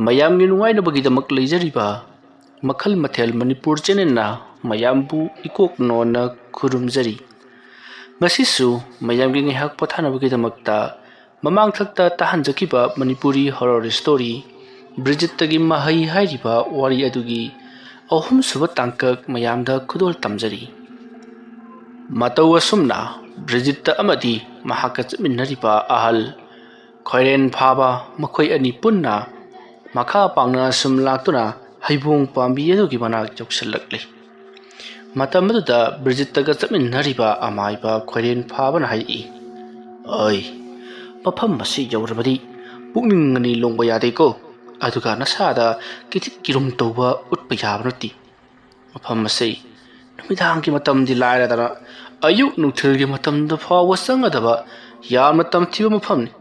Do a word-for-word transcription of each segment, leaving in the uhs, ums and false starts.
ꯃꯌꯥꯝꯒꯤ ꯅꯨꯡꯉꯥꯏꯅꯕꯒꯤꯗꯃꯛ ꯂꯩꯖꯔꯤꯕ ꯃꯈꯜ ꯃꯊꯦꯜ ꯃꯅꯤꯄꯨꯔ ꯆꯦꯅꯦꯜꯅ ꯃꯌꯥꯝꯕꯨ ꯏꯀꯣꯛ ꯅꯣꯟꯅ ꯈꯨꯔꯨꯝꯖꯔꯤ꯫ ꯉꯁꯤꯁꯨ ꯃꯌꯥꯝꯒꯤ ꯉꯥꯏꯍꯥꯛ ꯄꯣꯊꯥꯅꯕꯒꯤꯗꯃꯛꯇ ꯃꯃꯥꯡꯊꯛꯇ ꯇꯥꯍꯟꯖꯈꯤꯕ ꯃꯅꯤꯄꯨꯔꯤ ꯍꯣꯔꯣꯔ ꯁ꯭ꯇꯣꯔꯤ ꯕ꯭ꯔꯤꯖꯤꯠꯇꯒꯤ ꯃꯍꯩ ꯍꯥꯏꯔꯤꯕ ꯋꯥꯔꯤ ꯑꯗꯨꯒꯤ ꯑꯍꯨꯝꯁꯨꯕ ꯇꯥꯡꯀꯛ ꯃꯌꯥꯝꯗ ꯈꯨꯗꯣꯜ ꯇꯝꯖꯔꯤ꯫ ꯃꯇꯧ ꯑꯁꯨꯝꯅ ꯕ꯭ꯔꯤꯖꯤꯠꯇ ꯑꯃꯗꯤ ꯃꯍꯥꯛꯀ ꯆꯠꯃꯤꯟꯅꯔꯤꯕ ꯑꯍꯜ ꯈꯣꯏꯔꯦꯟ ꯐꯥꯕ ꯃꯈꯣꯏ ꯑꯅꯤ ꯄꯨꯟꯅ ꯃꯈꯥ ꯄꯥꯡꯅ ꯁꯨꯝ ꯂꯥꯛꯇꯨꯅ ꯍꯩꯕꯣꯡ ꯄꯥꯝꯕꯤ ꯑꯗꯨꯒꯤ ꯃꯅꯥꯛ ꯌꯧꯁꯤꯜꯂꯛꯂꯤ꯫ ꯃꯇꯝ ꯑꯗꯨꯗ ꯕ꯭ꯔꯤꯖꯤꯠꯇꯒ ꯆꯠꯃꯤꯟꯅꯔꯤꯕ ꯑꯃꯥꯏꯕ ꯈꯣꯏꯔꯦꯟ ꯐꯥꯕꯅ ꯍꯥꯏꯔꯛꯏ, "ꯑꯩ ꯃꯐꯝ ꯑꯁꯤ ꯌꯧꯔꯕꯗꯤ ꯄꯨꯛꯅꯤꯡ ꯑꯅꯤ ꯂꯣꯡꯕ ꯌꯥꯗꯦꯀꯣ, ꯑꯗꯨꯒ ꯅꯁꯥꯗ ꯀꯤꯊꯤꯛ ꯀꯤꯔꯨꯝ ꯇꯧꯕ ꯎꯠꯄ ꯌꯥꯕ ꯅꯠꯇꯦ꯫ ꯃꯐꯝ ꯑꯁꯤ ꯅꯨꯃꯤꯗꯥꯡꯒꯤ ꯃꯇꯝꯗꯤ ꯂꯥꯏꯔꯗꯅ ꯑꯌꯨꯛ ꯅꯨꯡꯊꯤꯜꯒꯤ ꯃꯇꯝꯗ ꯐꯥꯎꯕ ꯆꯪꯒꯗꯕ ꯌꯥꯝꯅ ꯇꯝꯊꯤꯕ ꯃꯐꯝꯅꯤ꯫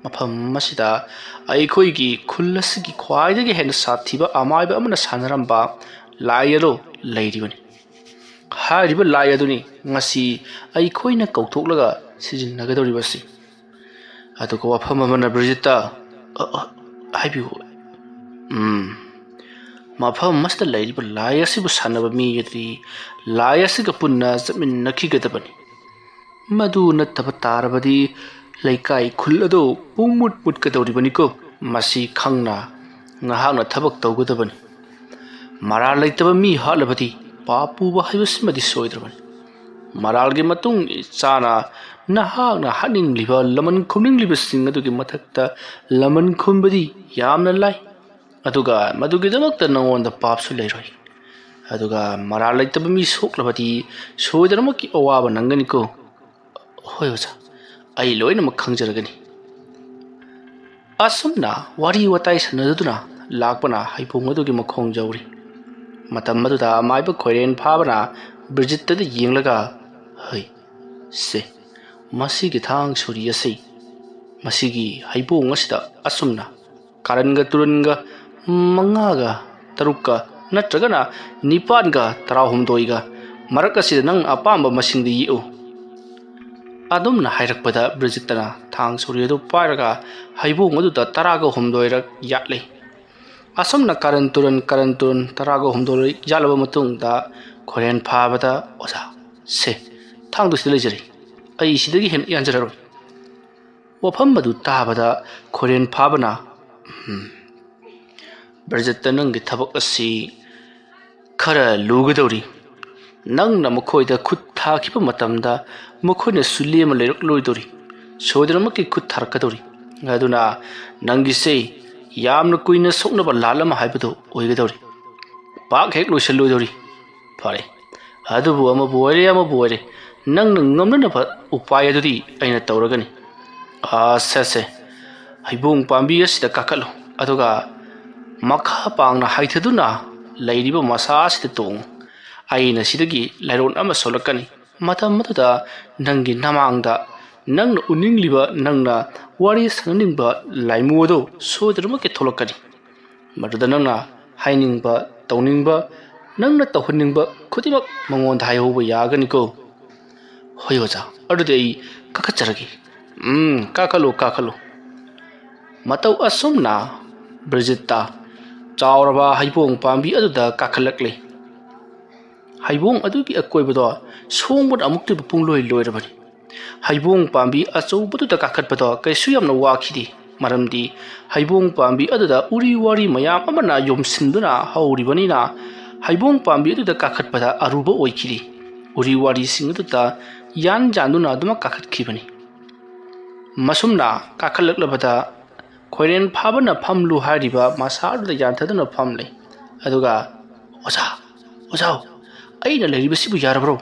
ꯃꯐꯝ ꯑꯁꯤꯗ ꯑꯩꯈꯣꯏꯒꯤ ꯈꯨꯜ ꯑꯁꯤꯒꯤ ꯈ꯭ꯋꯥꯏꯗꯒꯤ ꯍꯦꯟꯅ ꯁꯥꯊꯤꯕ ꯑꯃꯥꯏꯕ ꯑꯃꯅ ꯁꯥꯟꯅꯔꯝꯕ ꯂꯥꯏ ꯑꯗꯨ ꯂꯩꯔꯤꯕꯅꯤ꯫ ꯍꯥꯏꯔꯤꯕ ꯂꯥꯏ ꯑꯗꯨꯅꯤ ꯉꯁꯤ ꯑꯩꯈꯣꯏꯅ ꯀꯧꯊꯣꯛꯂꯒ ꯁꯤꯖꯤꯟꯅꯒꯗꯧꯔꯤꯕꯁꯤ꯫ ꯑꯗꯨꯒ ꯋꯥꯐꯝ ꯑꯃꯅ ꯕ꯭ꯔꯤꯖꯤꯠꯇ, "ꯑ, ꯑ, ꯍꯥꯏꯕꯤꯌꯨ꯫" "ꯎꯝ, ꯃꯐꯝ ꯑꯁꯤꯗ ꯂꯩꯔꯤꯕ ꯂꯥꯏ ꯑꯁꯤꯕꯨ ꯁꯥꯟꯅꯕ ꯃꯤ ꯑꯗꯨꯗꯤ ꯂꯥꯏ ꯑꯁꯤꯒ ꯄꯨꯟꯅ ꯆꯠꯃꯤꯟꯅꯈꯤꯒꯗꯕꯅꯤ꯫ ꯃꯗꯨ ꯅꯠꯇꯕ ꯇꯥꯔꯕꯗꯤ ꯂꯩꯀꯥꯏ ꯈꯨꯜ ꯑꯗꯨ ꯄꯨꯡꯃꯨꯠ ꯃꯨꯠꯀꯗꯧꯔꯤꯕꯅꯤꯀꯣ꯫ ꯃꯁꯤ ꯈꯪꯅ ꯅꯍꯥꯛꯅ ꯊꯕꯛ ꯇꯧꯒꯗꯕꯅꯤ꯫ ꯃꯔꯥꯜ ꯂꯩꯇꯕ ꯃꯤ ꯍꯥꯠꯂꯕꯗꯤ ꯄꯥꯞ ꯄꯨꯕ ꯍꯥꯏꯕꯁꯤꯃꯗꯤ ꯁꯣꯏꯗ꯭ꯔꯕꯅꯤ꯫ ꯃꯔꯥꯜꯒꯤ ꯃꯇꯨꯡ ꯆꯥꯅ ꯅꯍꯥꯛꯅ ꯍꯥꯠꯅꯤꯡꯂꯤꯕ, ꯂꯃꯟ ꯈꯨꯝꯅꯤꯡꯂꯤꯕꯁꯤꯡ ꯑꯗꯨꯒꯤ ꯃꯊꯛꯇ ꯂꯃꯟ ꯈꯨꯝꯕꯗꯤ ꯌꯥꯝꯅ ꯂꯥꯏ꯫ ꯑꯗꯨꯒ ꯃꯗꯨꯒꯤꯗꯃꯛꯇ ꯅꯉꯣꯟꯗ ꯄꯥꯞꯁꯨ ꯂꯩꯔꯣꯏ꯫ ꯑꯗꯨꯒ ꯃꯔꯥꯜ ꯂꯩꯇꯕ ꯃꯤ ꯁꯣꯛꯂꯕꯗꯤ ꯁꯣꯏꯗꯅꯃꯛꯀꯤ ꯑꯋꯥꯕ ꯅꯪꯒꯅꯤꯀꯣ꯫" "ꯍꯣꯏ ꯑꯣꯖꯥ, ꯑꯩ ꯂꯣꯏꯅꯃꯛ ꯈꯪꯖꯔꯒꯅꯤ꯫" ꯑꯁꯨꯝꯅ ꯋꯥꯔꯤ ꯋꯥꯇꯥꯏ ꯁꯥꯟꯅꯗꯨꯅ ꯂꯥꯛꯄꯅ ꯍꯩꯕꯣꯡ ꯑꯗꯨꯒꯤ ꯃꯈꯣꯡ ꯌꯧꯔꯤ꯫ ꯃꯇꯝ ꯑꯗꯨꯗ ꯑꯃꯥꯏꯕ ꯈꯣꯏꯔꯦꯟ ꯐꯥꯕꯅ ꯕ꯭ꯔꯤꯖꯤꯠꯇꯗ ꯌꯦꯡꯂꯒ, "ꯍꯩ, ꯁꯦ, ꯃꯁꯤꯒꯤ ꯊꯥꯡ ꯁꯣꯔꯤ ꯑꯁꯤ ꯃꯁꯤꯒꯤ ꯍꯩꯕꯣꯡ ꯑꯁꯤꯗ ꯑꯁꯨꯝꯅ ꯀꯥꯔꯟꯒ ꯇꯨꯔꯟꯒ ꯃꯉꯥꯒ ꯇꯔꯨꯛꯀ ꯅꯠꯇ꯭ꯔꯒꯅ ꯅꯤꯄꯥꯟꯒ ꯇꯔꯥꯍꯨꯝꯗꯣꯏꯒ ꯃꯔꯛ ꯑꯁꯤꯗ ꯅꯪꯅ ꯑꯄꯥꯝꯕ ꯃꯁꯤꯡꯗ ꯌꯦꯛꯎ꯫" ꯑꯗꯨꯝꯅ ꯍꯥꯏꯔꯛꯄꯗ ꯕ꯭ꯔꯤꯖꯤꯠꯇꯅ ꯊꯥꯡ ꯁꯣꯔꯤ ꯑꯗꯨ ꯄꯥꯏꯔꯒ ꯍꯩꯕꯣꯡ ꯑꯗꯨꯗ ꯇꯔꯥꯒ ꯍꯨꯝꯗꯣꯏꯔꯛ ꯌꯥꯠꯂꯤ꯫ ꯑꯁꯨꯝꯅ ꯀꯥꯔꯟ ꯇꯨꯔꯟ ꯀꯥꯔꯟ ꯇꯨꯔꯟ ꯇꯔꯥꯒ ꯍꯨꯝꯗꯣꯏ ꯌꯥꯜꯂꯕ ꯃꯇꯨꯡꯗ ꯈꯣꯏꯔꯦꯟ ꯐꯥꯕꯗ, "ꯑꯣꯖꯥ, ꯁꯦ, ꯊꯥꯡꯗꯨ ꯁꯤꯗ ꯂꯩꯖꯔꯤ, ꯑꯩ ꯁꯤꯗꯒꯤ ꯍꯦꯟꯅ ꯌꯥꯟꯖꯔꯔꯣꯏ"꯫ ꯋꯥꯐꯝ ꯑꯗꯨ ꯇꯥꯕꯗ ꯈꯣꯏꯔꯦꯟ ꯐꯥꯕꯅ, "ꯎꯝ, ꯕ꯭ꯔꯖꯤꯠꯇ, ꯅꯪꯒꯤ ꯊꯕꯛ ꯑꯁꯤ ꯈꯔ ꯂꯨꯒꯗꯧꯔꯤ꯫ ꯅꯪꯅ ꯃꯈꯣꯏꯗ ꯈꯨꯠ ꯊꯥꯈꯤꯕ ꯃꯇꯝꯗ ꯃꯈꯣꯏꯅꯁꯨ ꯂꯦꯝꯃ ꯂꯩꯔꯛꯂꯣꯏꯗꯧꯔꯤ, ꯁꯣꯏꯗꯅꯃꯛꯀꯤ ꯈꯨꯠ ꯊꯥꯔꯛꯀꯗꯧꯔꯤ꯫ ꯑꯗꯨꯅ ꯅꯪꯒꯤꯁꯦ ꯌꯥꯝꯅ ꯀꯨꯏꯅ ꯁꯣꯛꯅꯕ ꯂꯥꯟ ꯑꯃ ꯍꯥꯏꯕꯗꯨ ꯑꯣꯏꯒꯗꯧꯔꯤ꯫ ꯄꯥꯛ ꯍꯦꯛ ꯂꯣꯏꯁꯤꯜꯂꯣꯏꯗꯧꯔꯤ꯫ ꯐꯔꯦ, ꯑꯗꯨꯕꯨ ꯑꯃꯕꯨ ꯑꯣꯏꯔꯦ, ꯑꯃꯕꯨ ꯑꯣꯏꯔꯦ, ꯅꯪꯅ ꯉꯝꯅꯅꯕ ꯎꯄꯥꯏ ꯑꯗꯨꯗꯤ ꯑꯩꯅ ꯇꯧꯔꯒꯅꯤ꯫ ꯑꯥ, ꯁꯦ, ꯁꯦ, ꯍꯩꯕꯣꯡ ꯄꯥꯝꯕꯤ ꯑꯁꯤꯗ ꯀꯥꯈꯠꯂꯨ, ꯑꯗꯨꯒ ꯃꯈꯥ ꯄꯥꯡꯅ ꯍꯥꯏꯊꯗꯨꯅ ꯂꯩꯔꯤꯕ ꯃꯁꯥ ꯑꯁꯤꯗ ꯇꯣꯡꯉꯨ꯫ ꯑꯩꯅ ꯁꯤꯗꯒꯤ ꯂꯥꯏꯔꯣꯟ ꯑꯃ ꯁꯣꯜꯂꯛꯀꯅꯤ꯫ ꯃꯇꯝ ꯑꯗꯨꯗ ꯅꯪꯒꯤ ꯅꯃꯥꯡꯗ ꯅꯪꯅ ꯎꯅꯤꯡꯂꯤꯕ, ꯅꯪꯅ ꯋꯥꯔꯤ ꯁꯥꯟꯅꯅꯤꯡꯕ ꯂꯥꯏꯃꯨ ꯑꯗꯨ ꯁꯣꯏꯗꯅꯃꯛꯀꯤ ꯊꯣꯛꯂꯛꯀꯅꯤ꯫ ꯃꯗꯨꯗ ꯅꯪꯅ ꯍꯥꯏꯅꯤꯡꯕ, ꯇꯧꯅꯤꯡꯕ, ꯅꯪꯅ ꯇꯧꯍꯟꯅꯤꯡꯕ ꯈꯨꯗꯤꯡꯃꯛ ꯃꯉꯣꯟꯗ ꯍꯥꯏꯍꯧꯕ ꯌꯥꯒꯅꯤꯀꯣ꯫ ꯍꯣꯏ ꯑꯣꯖꯥ, ꯑꯗꯨꯗꯤ ꯑꯩ ꯀꯥꯈꯠꯆꯔꯒꯦ꯫ ꯎꯝ, ꯀꯥꯈꯠꯂꯨ, ꯀꯥꯈꯠꯂꯨ꯫ ꯃꯇꯧ ꯑꯁꯨꯝꯅ ꯕ꯭ꯔꯤꯖꯤꯠꯇ ꯆꯥꯎꯔꯕ ꯍꯩꯕꯣꯡ ꯄꯥꯝꯕꯤ ꯑꯗꯨꯗ ꯀꯥꯈꯠꯂꯛꯂꯤ꯫ ꯍꯩꯕꯣꯡ ꯑꯗꯨꯒꯤ ꯑꯀꯣꯏꯕꯗꯣ ꯁꯣꯡꯕꯅ ꯑꯃꯨꯛꯇꯣꯏꯕ ꯄꯨꯡꯂꯣꯏ ꯂꯣꯏꯔꯕꯅꯤ꯫ ꯍꯩꯕꯣꯡ ꯄꯥꯝꯕꯤ ꯑꯆꯧꯕꯗꯨꯗ ꯀꯥꯈꯠꯄꯗꯣ ꯀꯩꯁꯨ ꯌꯥꯝꯅ ꯋꯥꯈꯤꯗꯦ, ꯃꯔꯝꯗꯤ ꯍꯩꯕꯣꯡ ꯄꯥꯝꯕꯤ ꯑꯗꯨꯗ ꯎꯔꯤ ꯋꯥꯔꯤ ꯃꯌꯥꯝ ꯑꯃꯅ ꯌꯣꯝꯁꯤꯟꯗꯨꯅ ꯍꯧꯔꯤꯕꯅꯤꯅ, ꯍꯩꯕꯣꯡ ꯄꯥꯝꯕꯤ ꯑꯗꯨꯗ ꯀꯥꯈꯠꯄꯗ ꯑꯔꯨꯕ ꯑꯣꯏꯈꯤꯗꯦ꯫ ꯎꯔꯤ ꯋꯥꯔꯤꯁꯤꯡ ꯑꯗꯨꯗ ꯌꯥꯟ ꯌꯥꯟꯗꯨꯅ ꯑꯗꯨꯃꯛ ꯀꯥꯈꯠꯈꯤꯕꯅꯤ꯫ ꯃꯁꯨꯝꯅ ꯀꯥꯈꯠꯂꯛꯂꯕꯗ ꯈꯣꯏꯔꯦꯟ ꯐꯥꯕꯅ ꯐꯝꯂꯨ ꯍꯥꯏꯔꯤꯕ ꯃꯁꯥ ꯑꯗꯨꯗ ꯌꯥꯟꯊꯗꯨꯅ ꯐꯝꯂꯦ꯫ ꯑꯗꯨꯒ, "ꯑꯣꯖꯥ, ꯑꯣꯖꯥ, ꯑꯩꯅ ꯂꯩꯔꯤꯕꯁꯤꯕꯨ ꯌꯥꯔꯕ꯭ꯔꯣ?"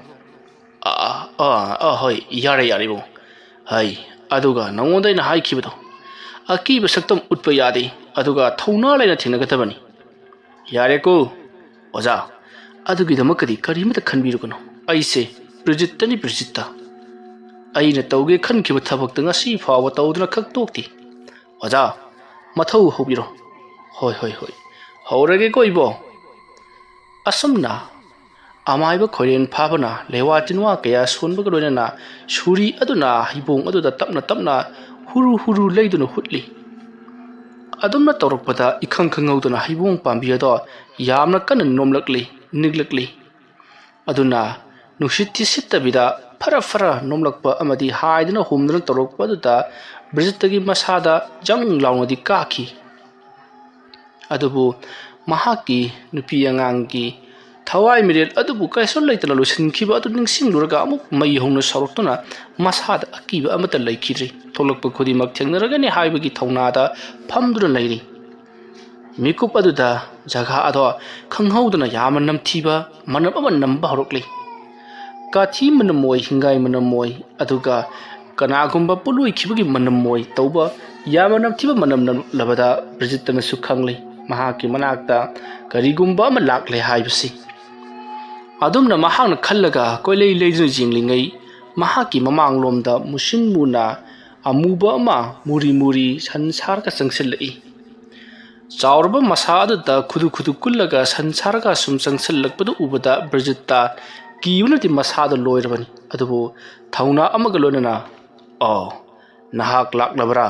"ꯑꯥ, ꯑꯥ, ꯑꯥ, ꯍꯣꯏ, ꯌꯥꯔꯦ, ꯌꯥꯔꯦ ꯏꯕꯨꯡ꯫ ꯍꯥꯏ, ꯑꯗꯨꯒ ꯅꯉꯣꯟꯗ ꯑꯩꯅ ꯍꯥꯏꯈꯤꯕꯗꯣ, ꯑꯀꯤꯕ ꯁꯛꯇꯝ ꯎꯠꯄ ꯌꯥꯗꯦ, ꯑꯗꯨꯒ ꯊꯧꯅꯥ ꯂꯩꯅ ꯊꯦꯡꯅꯒꯗꯕꯅꯤ꯫ ꯌꯥꯔꯦꯀꯣ, ꯑꯣꯖꯥ, ꯑꯗꯨꯒꯤꯗꯃꯛꯇꯗꯤ ꯀꯔꯤꯃꯇ ꯈꯟꯕꯤꯔꯨꯒꯅꯨ꯫ ꯑꯩꯁꯦ ꯕ꯭ꯔꯤꯖꯤꯠꯇꯅꯤ, ꯕ꯭ꯔꯤꯖꯤꯠꯇ꯫ ꯑꯩꯅ ꯇꯧꯒꯦ ꯈꯟꯈꯤꯕ ꯊꯕꯛꯇ ꯉꯁꯤ ꯐꯥꯎꯕ ꯇꯧꯗꯨꯅ ꯈꯛ ꯇꯣꯛꯇꯦ꯫ ꯑꯣꯖꯥ, ꯃꯊꯧ ꯍꯧꯕꯤꯔꯣ꯫" "ꯍꯣꯏ, ꯍꯣꯏ, ꯍꯣꯏ, ꯍꯧꯔꯒꯦꯀꯣ ꯏꯕꯣ꯫" ꯑꯁꯨꯝꯅ ꯑꯃꯥꯏꯕ ꯈꯣꯏꯔꯦꯟ ꯐꯥꯕꯅ ꯂꯩꯋꯥ ꯇꯤꯟꯋꯥ ꯀꯌꯥ ꯁꯣꯟꯕꯒ ꯂꯣꯏꯅꯅ ꯁꯨꯔꯤ ꯑꯗꯨꯅ ꯍꯩꯕꯣꯡ ꯑꯗꯨꯗ ꯇꯞꯅ ꯇꯞꯅ ꯍꯨꯔꯨ ꯍꯨꯔꯨ ꯂꯩꯗꯨꯅ ꯍꯨꯠꯂꯤ꯫ ꯑꯗꯨꯝꯅ ꯇꯧꯔꯛꯄꯗ ꯏꯈꯪ ꯈꯪꯍꯧꯗꯅ ꯍꯩꯕꯣꯡ ꯄꯥꯝꯕꯤ ꯑꯗꯣ ꯌꯥꯝꯅ ꯀꯟꯅ ꯅꯣꯝꯂꯛꯂꯤ, ꯅꯤꯛꯂꯛꯂꯤ꯫ ꯑꯗꯨꯅ ꯅꯨꯡꯁꯤꯠꯇꯤ ꯁꯤꯠꯇꯕꯤꯗ ꯐꯔ ꯐꯔ ꯅꯣꯝꯂꯛꯄ ꯑꯃꯗꯤ ꯍꯥꯏꯗꯅ ꯍꯨꯝꯗꯅ ꯇꯧꯔꯛꯄ ꯑꯗꯨꯗ ꯕ꯭ꯔꯤꯖꯤꯠꯇꯒꯤ ꯃꯁꯥꯗ ꯖꯪ ꯂꯥꯎꯅꯗꯤ ꯀꯥꯈꯤ꯫ ꯑꯗꯨꯕꯨ ꯃꯍꯥꯛꯀꯤ ꯅꯨꯄꯤ ꯑꯉꯥꯡꯒꯤ ꯊꯋꯥꯏ ꯃꯤꯔꯦꯜ ꯑꯗꯨꯕꯨ ꯀꯩꯁꯨ ꯂꯩꯇꯅ ꯂꯣꯏꯁꯤꯟꯈꯤꯕ ꯑꯗꯨ ꯅꯤꯡꯁꯤꯡꯂꯨꯔꯒ ꯑꯃꯨꯛ ꯃꯩ ꯍꯧꯅ ꯁꯧꯔꯛꯇꯨꯅ ꯃꯁꯥꯗ ꯑꯀꯤꯕ ꯑꯃꯠꯇ ꯂꯩꯈꯤꯗ꯭ꯔꯤ꯫ ꯊꯣꯛꯂꯛꯄ ꯈꯨꯗꯤꯡꯃꯛ ꯊꯦꯡꯅꯔꯒꯅꯤ ꯍꯥꯏꯕꯒꯤ ꯊꯧꯅꯥꯗ ꯐꯝꯗꯨꯅ ꯂꯩꯔꯤ꯫ ꯃꯤꯀꯨꯞ ꯑꯗꯨꯗ ꯖꯒꯥ ꯑꯗꯣ ꯈꯪꯍꯧꯗꯅ ꯌꯥꯝꯅ ꯅꯝꯊꯤꯕ ꯃꯅꯝ ꯑꯃ ꯅꯝꯕ ꯍꯧꯔꯛꯂꯤ꯫ ꯀꯥꯊꯤ ꯃꯅꯝ ꯑꯣꯏ, ꯍꯤꯡꯒꯥꯏ ꯃꯅꯝ ꯑꯣꯏ, ꯑꯗꯨꯒ ꯀꯅꯥꯒꯨꯝꯕ ꯄꯣꯠꯂꯣꯏꯈꯤꯕꯒꯤ ꯃꯅꯝ ꯑꯣꯏ ꯇꯧꯕ ꯌꯥꯝꯅ ꯅꯝꯊꯤꯕ ꯃꯅꯝ ꯅꯝꯂꯕꯗ ꯕ꯭ꯔꯤꯖꯤꯠꯇꯅꯁꯨ ꯈꯪꯂꯤ ꯃꯍꯥꯛꯀꯤ ꯃꯅꯥꯛꯇ ꯀꯔꯤꯒꯨꯝꯕ ꯑꯃ ꯂꯥꯛꯂꯦ ꯍꯥꯏꯕꯁꯤ꯫ ꯑꯗꯨꯝꯅ ꯃꯍꯥꯛꯅ ꯈꯜꯂꯒ ꯀꯣꯏꯂꯩ ꯂꯩꯗꯨꯅ ꯌꯦꯡꯂꯤꯉꯩ ꯃꯍꯥꯛꯀꯤ ꯃꯃꯥꯡꯂꯣꯝꯗ ꯃꯨꯁꯤꯟ ꯃꯨꯅ ꯑꯃꯨꯕ ꯑꯃ ꯃꯨꯔꯤ ꯃꯨꯔꯤ ꯁꯟ ꯁꯥꯔꯒ ꯆꯪꯁꯤꯜꯂꯛꯏ꯫ ꯆꯥꯎꯔꯕ ꯃꯁꯥ ꯑꯗꯨꯗ ꯈꯨꯗꯨ ꯈꯨꯗꯨ ꯀꯨꯜꯂꯒ ꯁꯟ ꯁꯥꯔꯒ ꯁꯨꯝ ꯆꯪꯁꯤꯜꯂꯛꯄꯗꯨ ꯎꯕꯗ ꯕ꯭ꯔꯤꯖꯤꯠꯇ ꯀꯤꯕꯅꯗꯤ ꯃꯁꯥꯗ ꯂꯣꯏꯔꯕꯅꯤ꯫ ꯑꯗꯨꯕꯨ ꯊꯧꯅꯥ ꯑꯃꯒ ꯂꯣꯏꯅꯅ, "ꯑꯣ, ꯅꯍꯥꯛ ꯂꯥꯛꯂꯕ꯭ꯔꯥ?"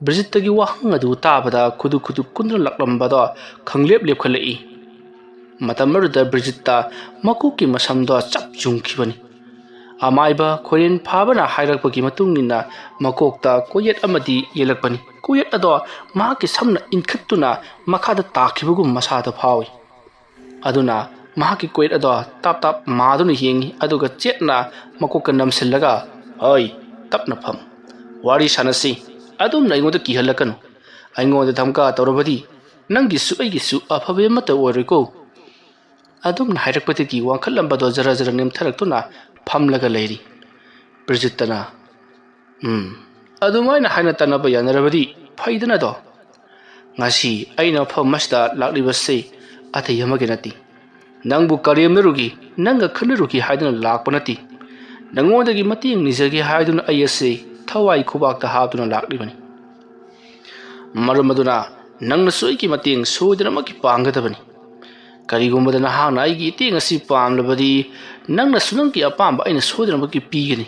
ꯕ꯭ꯔꯤꯖꯤꯠꯇꯒꯤ ꯋꯥꯍꯪ ꯑꯗꯨ ꯇꯥꯕꯗ ꯈꯨꯗꯨ ꯈꯨꯗꯨ ꯀꯨꯟꯗꯨꯅ ꯂꯥꯛꯂꯝꯕꯗꯣ ꯈꯪꯂꯦꯞ ꯂꯦꯞꯈꯠꯂꯛꯏ꯫ ꯃꯇꯝ ꯑꯗꯨꯗ ꯕ꯭ꯔꯤꯖꯤꯠꯇ ꯃꯀꯣꯛꯀꯤ ꯃꯁꯝꯗꯣ ꯆꯞ ꯌꯨꯡꯈꯤꯕꯅꯤ꯫ ꯑꯃꯥꯏꯕ ꯈꯣꯏꯔꯦꯟ ꯐꯥꯕꯅ ꯍꯥꯏꯔꯛꯄꯒꯤ ꯃꯇꯨꯡ ꯏꯟꯅ ꯃꯀꯣꯛꯇ ꯀꯣꯌꯦꯠ ꯑꯃꯗꯤ ꯌꯦꯜꯂꯛꯄꯅꯤ꯫ ꯀꯣꯌꯦꯠ ꯑꯗꯣ ꯃꯍꯥꯛꯀꯤ ꯁꯝꯅ ꯏꯟꯈꯠꯇꯨꯅ ꯃꯈꯥꯗ ꯇꯥꯈꯤꯕꯒꯨꯝ ꯃꯁꯥꯗ ꯐꯥꯎꯏ꯫ ꯑꯗꯨꯅ ꯃꯍꯥꯛꯀꯤ ꯀꯣꯌꯦꯠ ꯑꯗꯣ ꯇꯥꯞ ꯇꯥꯞ ꯃꯥꯗꯨꯅ ꯌꯦꯡꯉꯤ, ꯑꯗꯨꯒ ꯆꯦꯠꯅ ꯃꯀꯣꯛꯇ ꯅꯝꯁꯤꯜꯂꯒ, "ꯍꯣꯏ, ꯇꯞꯅ ꯐꯝ꯫ ꯋꯥꯔꯤ ꯁꯥꯟꯅꯁꯤ꯫ ꯑꯗꯨꯝꯅ ꯑꯩꯉꯣꯟꯗ ꯀꯤꯍꯜꯂꯛꯀꯅꯨ꯫ ꯑꯩꯉꯣꯟꯗ ꯙꯝꯀꯥ ꯇꯧꯔꯕꯗꯤ ꯅꯪꯒꯤꯁꯨ ꯑꯩꯒꯤꯁꯨ ꯑꯐꯕ ꯑꯃꯠꯇ ꯑꯣꯏꯔꯣꯏꯀꯣ꯫" ꯑꯗꯨꯝꯅ ꯍꯥꯏꯔꯛꯄꯗꯒꯤ ꯋꯥꯡꯈꯠꯂꯝꯕꯗꯣ ꯖꯔ ꯖꯔ ꯅꯦꯝꯊꯔꯛꯇꯨꯅ ꯐꯝꯂꯒ ꯂꯩꯔꯤ꯫ ꯕ꯭ꯔꯤꯖꯤꯠꯇꯅ, "ꯎꯝ, ꯑꯗꯨꯃꯥꯏꯅ ꯍꯥꯏꯅ ꯇꯥꯟꯅꯕ ꯌꯥꯅꯔꯕꯗꯤ ꯐꯩꯗꯅꯗꯣ꯫ ꯉꯁꯤ ꯑꯩꯅ ꯃꯐꯝ ꯑꯁꯤꯗ ꯂꯥꯛꯂꯤꯕꯁꯤ ꯑꯇꯩ ꯑꯃꯒꯤ ꯅꯠꯇꯦ꯫ ꯅꯪꯕꯨ ꯀꯔꯦꯝꯅꯔꯨꯒꯦ, ꯅꯪꯒ ꯈꯟꯅꯔꯨꯒꯦ ꯍꯥꯏꯗꯨꯅ ꯂꯥꯛꯄ ꯅꯠꯇꯦ꯫ ꯅꯪꯉꯣꯟꯗꯒꯤ ꯃꯇꯦꯡ ꯅꯤꯖꯒꯦ ꯍꯥꯏꯗꯨꯅ ꯑꯩ ꯑꯁꯤ ꯊꯋꯥꯏ ꯈꯨꯕꯥꯛꯇ ꯍꯥꯞꯇꯨꯅ ꯂꯥꯛꯂꯤꯕꯅꯤ꯫ ꯃꯔꯝ ꯑꯗꯨꯅ ꯅꯪꯅꯁꯨ ꯑꯩꯒꯤ ꯃꯇꯦꯡ ꯁꯣꯏꯗꯅꯃꯛꯀꯤ ꯄꯥꯡꯒꯗꯕꯅꯤ꯫ ꯀꯔꯤꯒꯨꯝꯕꯗ ꯅꯍꯥꯛꯅ ꯑꯩꯒꯤ ꯃꯇꯦꯡ ꯑꯁꯤ ꯄꯥꯝꯂꯕꯗꯤ ꯅꯪꯅꯁꯨ ꯅꯪꯒꯤ ꯑꯄꯥꯝꯕ ꯑꯩꯅ ꯁꯣꯏꯗꯅꯃꯛꯀꯤ ꯄꯤꯒꯅꯤ꯫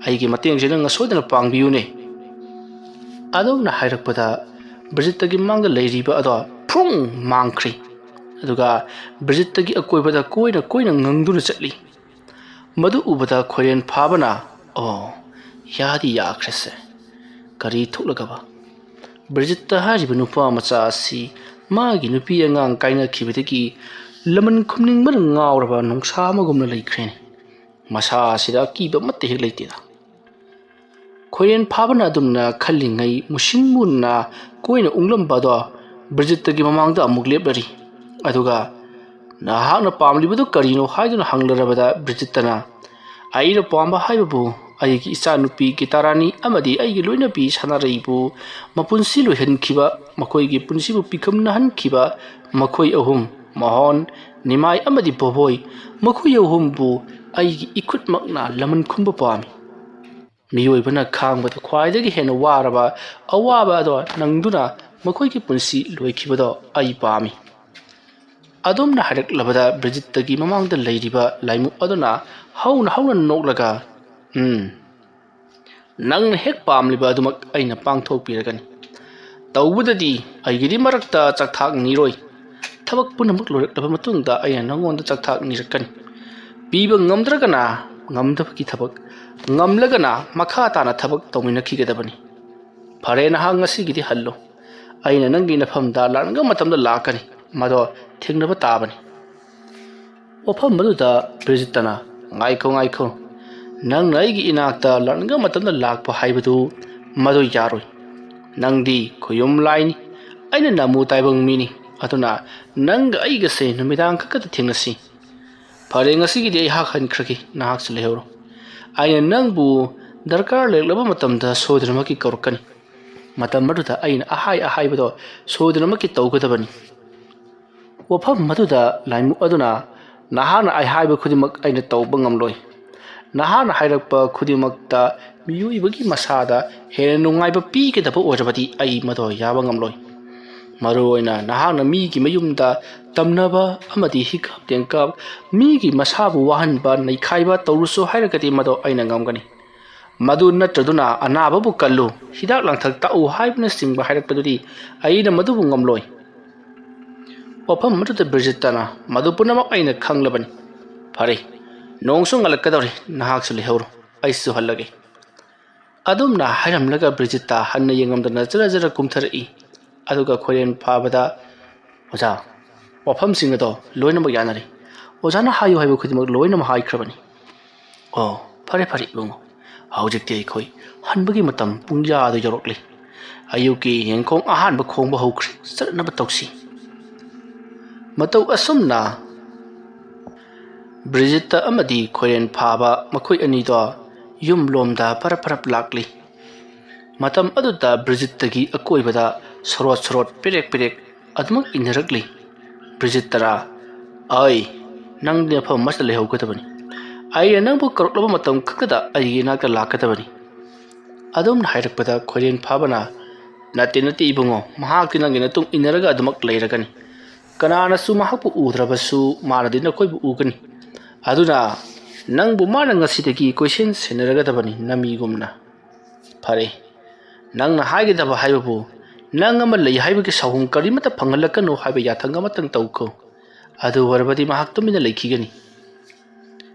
ꯑꯩꯒꯤ ꯃꯇꯦꯡꯁꯦ ꯅꯪꯅ ꯁꯣꯏꯗꯅ ꯄꯥꯡꯕꯤꯌꯨꯅꯦ꯫" ꯑꯗꯣꯝꯅ ꯍꯥꯏꯔꯛꯄꯗ ꯕ꯭ꯔꯤꯖꯤꯠꯇꯒꯤ ꯃꯥꯡꯗ ꯂꯩꯔꯤꯕ ꯑꯗꯣ ꯐ꯭ꯔꯨꯡ ꯃꯥꯡꯈ꯭ꯔꯤ꯫ ꯑꯗꯨꯒ ꯕ꯭ꯔꯤꯖꯤꯠꯇꯒꯤ ꯑꯀꯣꯏꯕꯗ ꯀꯣꯏꯅ ꯀꯣꯏꯅ ꯉꯪꯗꯨꯅ ꯆꯠꯂꯤ꯫ ꯃꯗꯨ ꯎꯕꯗ ꯈꯣꯏꯔꯦꯟ ꯐꯥꯕꯅ, "ꯑꯣ, ꯌꯥꯗꯤ ꯌꯥꯈ꯭ꯔꯦꯁꯦ꯫ ꯀꯔꯤ ꯊꯣꯛꯂꯒꯕ?" ꯕ꯭ꯔꯤꯖꯤꯠꯇ ꯍꯥꯏꯔꯤꯕ ꯅꯨꯄꯥ ꯃꯆꯥ ꯑꯁꯤ ꯃꯥꯒꯤ ꯅꯨꯄꯤ ꯑꯉꯥꯡ ꯀꯥꯏꯅꯈꯤꯕꯗꯒꯤ ꯂꯃꯟ ꯈꯨꯝꯅꯤꯡꯕꯅ ꯉꯥꯎꯔꯕ ꯅꯣꯡꯁꯥ ꯑꯃꯒꯨꯝꯅ ꯂꯩꯈ꯭ꯔꯦꯅꯦ꯫ ꯃꯁꯥ ꯑꯁꯤꯗ ꯑꯀꯤꯕ ꯑꯃꯠꯇ ꯍꯦꯛ ꯂꯩꯇꯦꯗ꯫ ꯈꯣꯏꯔꯦꯟ ꯐꯥꯕꯅ ꯑꯗꯨꯝꯅ ꯈꯜꯂꯤꯉꯩ ꯃꯨꯁꯤꯟ ꯃꯨꯟꯅ ꯀꯣꯏꯅ ꯎꯪꯂꯝꯕ ꯑꯗꯣ ꯕ꯭ꯔꯤꯖꯤꯠꯇꯒꯤ ꯃꯃꯥꯡꯗ ꯑꯃꯨꯛ ꯂꯦꯞꯂꯔꯤ꯫ ꯑꯗꯨꯒ, "ꯅꯍꯥꯛꯅ ꯄꯥꯝꯂꯤꯕꯗꯨ ꯀꯔꯤꯅꯣ?" ꯍꯥꯏꯗꯨꯅ ꯍꯪꯂꯔꯕꯗ ꯕ꯭ꯔꯤꯖꯤꯠꯇꯅ, "ꯑꯩꯅ ꯄꯥꯝꯕ ꯍꯥꯏꯕꯕꯨ ꯑꯩꯒꯤ ꯏꯆꯥꯅꯨꯄꯤ ꯒꯤꯇꯥꯔꯥꯅꯤ ꯑꯃꯗꯤ ꯑꯩꯒꯤ ꯂꯣꯏꯅꯕꯤ ꯁꯅꯥꯔꯩꯕꯨ ꯃꯄꯨꯟꯁꯤ ꯂꯣꯏꯍꯟꯈꯤꯕ, ꯃꯈꯣꯏꯒꯤ ꯄꯨꯟꯁꯤꯕꯨ ꯄꯤꯈꯝꯅꯍꯟꯈꯤꯕ ꯃꯈꯣꯏ ꯑꯍꯨꯝ, ꯃꯣꯍꯣꯟ, ꯅꯤꯃꯥꯏ ꯑꯃꯗꯤ ꯕꯣꯕꯣꯏ, ꯃꯈꯣꯏ ꯑꯍꯨꯝꯕꯨ ꯑꯩꯒꯤ ꯏꯈꯨꯠꯃꯛꯅ ꯂꯃꯟ ꯈꯨꯝꯕ ꯄꯥꯝꯃꯤ꯫ ꯃꯤꯑꯣꯏꯕꯅ ꯈꯥꯡꯕꯗ ꯈ꯭ꯋꯥꯏꯗꯒꯤ ꯍꯦꯟꯅ ꯋꯥꯔꯕ ꯑꯋꯥꯕ ꯑꯗꯣ ꯅꯪꯗꯨꯅ ꯃꯈꯣꯏꯒꯤ ꯄꯨꯟꯁꯤ ꯂꯣꯏꯈꯤꯕꯗꯣ ꯑꯩ ꯄꯥꯝꯃꯤ꯫" ꯑꯗꯨꯝꯅ ꯍꯥꯏꯔꯛꯂꯕꯗ ꯕ꯭ꯔꯤꯖꯤꯠꯇꯒꯤ ꯃꯃꯥꯡꯗ ꯂꯩꯔꯤꯕ ꯂꯥꯏꯃꯨ ꯑꯗꯨꯅ ꯍꯧꯅ ꯍꯧꯅ ꯅꯣꯛꯂꯒ, "ꯎꯝ, ꯅꯪꯅ ꯍꯦꯛ ꯄꯥꯝꯂꯤꯕ ꯑꯗꯨꯃꯛ ꯑꯩꯅ ꯄꯥꯡꯊꯣꯛꯄꯤꯔꯒꯅꯤ꯫ ꯇꯧꯕꯗꯗꯤ ꯑꯩꯒꯤꯗꯤ ꯃꯔꯛꯇ ꯆꯥꯛꯊꯥꯛ ꯅꯤꯔꯣꯏ꯫ ꯊꯕꯛ ꯄꯨꯝꯅꯃꯛ ꯂꯣꯏꯔꯛꯂꯕ ꯃꯇꯨꯡꯗ ꯑꯩꯅ ꯅꯉꯣꯟꯗ ꯆꯥꯛꯊꯥꯛ ꯅꯤꯔꯛꯀꯅꯤ꯫ ꯄꯤꯕ ꯉꯝꯗ꯭ꯔꯒꯅ ꯉꯝꯗꯕꯒꯤ ꯊꯕꯛ, ꯉꯝꯂꯒꯅ ꯃꯈꯥ ꯇꯥꯅ ꯊꯕꯛ ꯇꯧꯃꯤꯟꯅꯈꯤꯒꯗꯕꯅꯤ꯫ ꯐꯔꯦ, ꯅꯍꯥꯛ ꯉꯁꯤꯒꯤꯗꯤ ꯍꯜꯂꯨ꯫ ꯑꯩꯅ ꯅꯪꯒꯤ ꯅꯐꯝꯗ ꯂꯥꯛꯅꯤꯡꯕ ꯃꯇꯝꯗ ꯂꯥꯛꯀꯅꯤ꯫ ꯃꯗꯣ ꯊꯦꯡꯅꯕ ꯇꯥꯕꯅꯤ꯫" ꯋꯥꯐꯝ ꯑꯗꯨꯗ ꯕ꯭ꯔꯤꯖꯤꯠꯇꯅ, "ꯉꯥꯏꯈꯣ, ꯉꯥꯏꯈꯣ꯫ ꯅꯪꯅ ꯑꯩꯒꯤ ꯏꯅꯥꯛꯇ ꯂꯥꯛꯅꯤꯡꯕ ꯃꯇꯝꯗ ꯂꯥꯛꯄ ꯍꯥꯏꯕꯗꯨ ꯃꯗꯨ ꯌꯥꯔꯣꯏ꯫ ꯅꯪꯗꯤ ꯈꯨꯌꯨꯝ ꯂꯥꯏꯅꯤ, ꯑꯩꯅ ꯅꯃꯨ ꯇꯥꯏꯕꯪ ꯃꯤꯅꯤ꯫ ꯑꯗꯨꯅ ꯅꯪꯒ ꯑꯩꯒꯁꯦ ꯅꯨꯃꯤꯗꯥꯡ ꯈꯛꯇꯗ ꯊꯦꯡꯅꯁꯤ꯫ ꯐꯔꯦ, ꯉꯁꯤꯒꯤꯗꯤ ꯑꯩꯍꯥꯛ ꯍꯟꯈ꯭ꯔꯒꯦ, ꯅꯍꯥꯛꯁꯨ ꯂꯩꯍꯧꯔꯣ꯫ ꯑꯩꯅ ꯅꯪꯕꯨ ꯗꯔꯀꯥꯔ ꯂꯩꯔꯛꯂꯕ ꯃꯇꯝꯗ ꯁꯣꯏꯗꯅꯃꯛꯀꯤ ꯀꯧꯔꯛꯀꯅꯤ꯫ ꯃꯇꯝ ꯑꯗꯨꯗ ꯑꯩꯅ ꯑꯍꯥꯏ ꯑꯍꯥꯏꯕꯗꯣ ꯁꯣꯏꯗꯅꯃꯛꯀꯤ ꯇꯧꯒꯗꯕꯅꯤ꯫" ꯋꯥꯐꯝ ꯑꯗꯨꯗ ꯂꯥꯏꯃꯨ ꯑꯗꯨꯅ, "ꯅꯍꯥꯛꯅ ꯑꯩ ꯍꯥꯏꯕ ꯈꯨꯗꯤꯡꯃꯛ ꯑꯩꯅ ꯇꯧꯕ ꯉꯝꯂꯣꯏ꯫ ꯅꯍꯥꯛꯅ ꯍꯥꯏꯔꯛꯄ ꯈꯨꯗꯤꯡꯃꯛꯇ ꯃꯤꯑꯣꯏꯕꯒꯤ ꯃꯁꯥꯗ ꯍꯦꯟꯅ ꯅꯨꯡꯉꯥꯏꯕ ꯄꯤꯒꯗꯕ ꯑꯣꯏꯔꯕꯗꯤ ꯑꯩ ꯃꯗꯨ ꯌꯥꯕ ꯉꯝꯂꯣꯏ꯫ ꯃꯔꯨꯑꯣꯏꯅ ꯅꯍꯥꯛꯅ ꯃꯤꯒꯤ ꯃꯌꯨꯝꯗ ꯇꯝꯅꯕ ꯑꯃꯗꯤ ꯍꯤꯀꯥꯞ ꯇꯦꯡꯀꯥꯞ, ꯃꯤꯒꯤ ꯃꯁꯥꯕꯨ ꯋꯥꯍꯟꯕ, ꯅꯩꯈꯥꯏꯕ ꯇꯧꯔꯨꯁꯨ ꯍꯥꯏꯔꯒꯗꯤ ꯃꯗꯨ ꯑꯩꯅ ꯉꯝꯒꯅꯤ꯫ ꯃꯗꯨ ꯅꯠꯇ꯭ꯔꯗꯨꯅ ꯑꯅꯥꯕꯕꯨ ꯀꯜꯂꯨ, ꯍꯤꯗꯥꯛ ꯂꯥꯡꯊꯛ ꯇꯥꯛꯎ ꯍꯥꯏꯕꯅꯆꯤꯡꯕ ꯍꯥꯏꯔꯛꯄꯗꯨꯗꯤ ꯑꯩꯅ ꯃꯗꯨꯕꯨ ꯉꯝꯂꯣꯏ꯫ ꯋꯥꯐꯝ ꯑꯗꯨꯗ ꯕ꯭ꯔꯤꯖꯤꯠꯇꯅ, "ꯃꯗꯨ ꯄꯨꯝꯅꯃꯛ ꯑꯩꯅ ꯈꯪꯂꯕꯅꯤ꯫ ꯐꯔꯦ, ꯅꯣꯡꯁꯨ ꯉꯜꯂꯛꯀꯗꯧꯔꯦ, ꯅꯍꯥꯛꯁꯨ ꯂꯩꯍꯧꯔꯣ, ꯑꯩꯁꯨ ꯍꯜꯂꯒꯦ"꯫ ꯑꯗꯨꯝꯅ ꯍꯥꯏꯔꯝꯂꯒ ꯕ꯭ꯔꯤꯖꯤꯠꯇ ꯍꯟꯅ ꯌꯦꯡꯉꯝꯗꯅ ꯖꯔ ꯖꯔ ꯀꯨꯝꯊꯔꯛꯏ꯫ ꯑꯗꯨꯒ ꯈꯣꯏꯔꯦꯟ ꯐꯥꯕꯗ, "ꯑꯣꯖꯥ, ꯋꯥꯐꯝꯁꯤꯡ ꯑꯗꯣ ꯂꯣꯏꯅꯃꯛ ꯌꯥꯅꯔꯦ꯫ ꯑꯣꯖꯥꯅ ꯍꯥꯏꯌꯨ ꯍꯥꯏꯕ ꯈꯨꯗꯤꯡꯃꯛ ꯂꯣꯏꯅꯃꯛ ꯍꯥꯏꯈ꯭ꯔꯕꯅꯤ"꯫ "ꯑꯣ, ꯐꯔꯦ ꯐꯔꯦ ꯏꯕꯨꯡꯉꯣ, ꯍꯧꯖꯤꯛꯇꯤ ꯑꯩꯈꯣꯏ ꯍꯟꯕꯒꯤ ꯃꯇꯝ ꯄꯨꯡꯌꯥꯗ ꯌꯧꯔꯛꯂꯤ꯫ ꯑꯌꯨꯛꯀꯤ ꯌꯦꯡꯈꯣꯡ ꯑꯍꯥꯟꯕ ꯈꯣꯡꯕ ꯍꯧꯈ꯭ꯔꯦ, ꯆꯠꯅꯕ ꯇꯧꯁꯤ"꯫ ꯃꯇꯧ ꯑꯁꯨꯝꯅ ꯕ꯭ꯔꯤꯖꯤꯠꯇ ꯑꯃꯗꯤ ꯈꯣꯏꯔꯦꯟ ꯐꯥꯕ ꯃꯈꯣꯏ ꯑꯅꯤꯗꯣ ꯌꯨꯝꯂꯣꯝꯗ ꯐꯔꯞ ꯐꯔꯞ ꯂꯥꯛꯂꯤ꯫ ꯃꯇꯝ ꯑꯗꯨꯗ ꯕ꯭ꯔꯤꯖꯤꯠꯇꯒꯤ ꯑꯀꯣꯏꯕꯗ ꯁꯣꯔꯣꯠ ꯁꯣꯔꯣꯠ, ꯄꯦꯔꯦꯛ ꯄꯦꯔꯦꯛ ꯑꯗꯨꯃꯛ ꯏꯟꯅꯔꯛꯂꯤ꯫ ꯕ꯭ꯔꯤꯖꯤꯠꯇꯔꯥ, "ꯑꯩ, ꯅꯪꯗꯤ ꯃꯐꯝ ꯑꯃꯁꯤꯗ ꯂꯩꯍꯧꯒꯗꯕꯅꯤ꯫ ꯑꯩꯅ ꯅꯪꯕꯨ ꯀꯧꯔꯛꯂꯕ ꯃꯇꯝ ꯈꯛꯇꯗ ꯑꯩꯒꯤ ꯏꯅꯥꯛꯇ ꯂꯥꯛꯀꯗꯕꯅꯤ"꯫ ꯑꯗꯨꯝꯅ ꯍꯥꯏꯔꯛꯄꯗ ꯈꯣꯏꯔꯦꯟ ꯐꯥꯕꯅ, "ꯅꯠꯇꯦ, ꯅꯠꯇꯦ ꯏꯕꯨꯡꯉꯣ, ꯃꯍꯥꯛꯇꯤ ꯅꯪꯒꯤ ꯅꯇꯨꯡ ꯏꯟꯅꯔꯒ ꯑꯗꯨꯃꯛ ꯂꯩꯔꯒꯅꯤ꯫ ꯀꯅꯥꯅꯁꯨ ꯃꯍꯥꯛꯄꯨ ꯎꯗ꯭ꯔꯕꯁꯨ ꯃꯥꯅꯗꯤ ꯅꯈꯣꯏꯕꯨ ꯎꯒꯅꯤ꯫ ꯑꯗꯨꯅ ꯅꯪꯕꯨ ꯃꯥꯅ ꯉꯁꯤꯗꯒꯤ ꯀꯣꯏꯁꯦꯟ ꯁꯦꯟꯅꯔꯒꯗꯕꯅꯤ, ꯅꯃꯤꯒꯨꯝꯅ"꯫ "ꯐꯔꯦ, ꯅꯪꯅ ꯍꯥꯏꯒꯗꯕ ꯍꯥꯏꯕꯕꯨ, ꯅꯪ ꯑꯃ ꯂꯩ ꯍꯥꯏꯕꯒꯤ ꯁꯥꯍꯨꯝ ꯀꯔꯤꯃꯠꯇ ꯐꯪꯍꯜꯂꯛꯀꯅꯨ ꯍꯥꯏꯕ ꯌꯥꯊꯪ ꯑꯃꯇꯪ ꯇꯧꯈꯣ꯫ ꯑꯗꯨ ꯑꯣꯏꯔꯕꯗꯤ ꯃꯍꯥꯛ ꯇꯨꯃꯤꯟꯅ ꯂꯩꯈꯤꯒꯅꯤ"꯫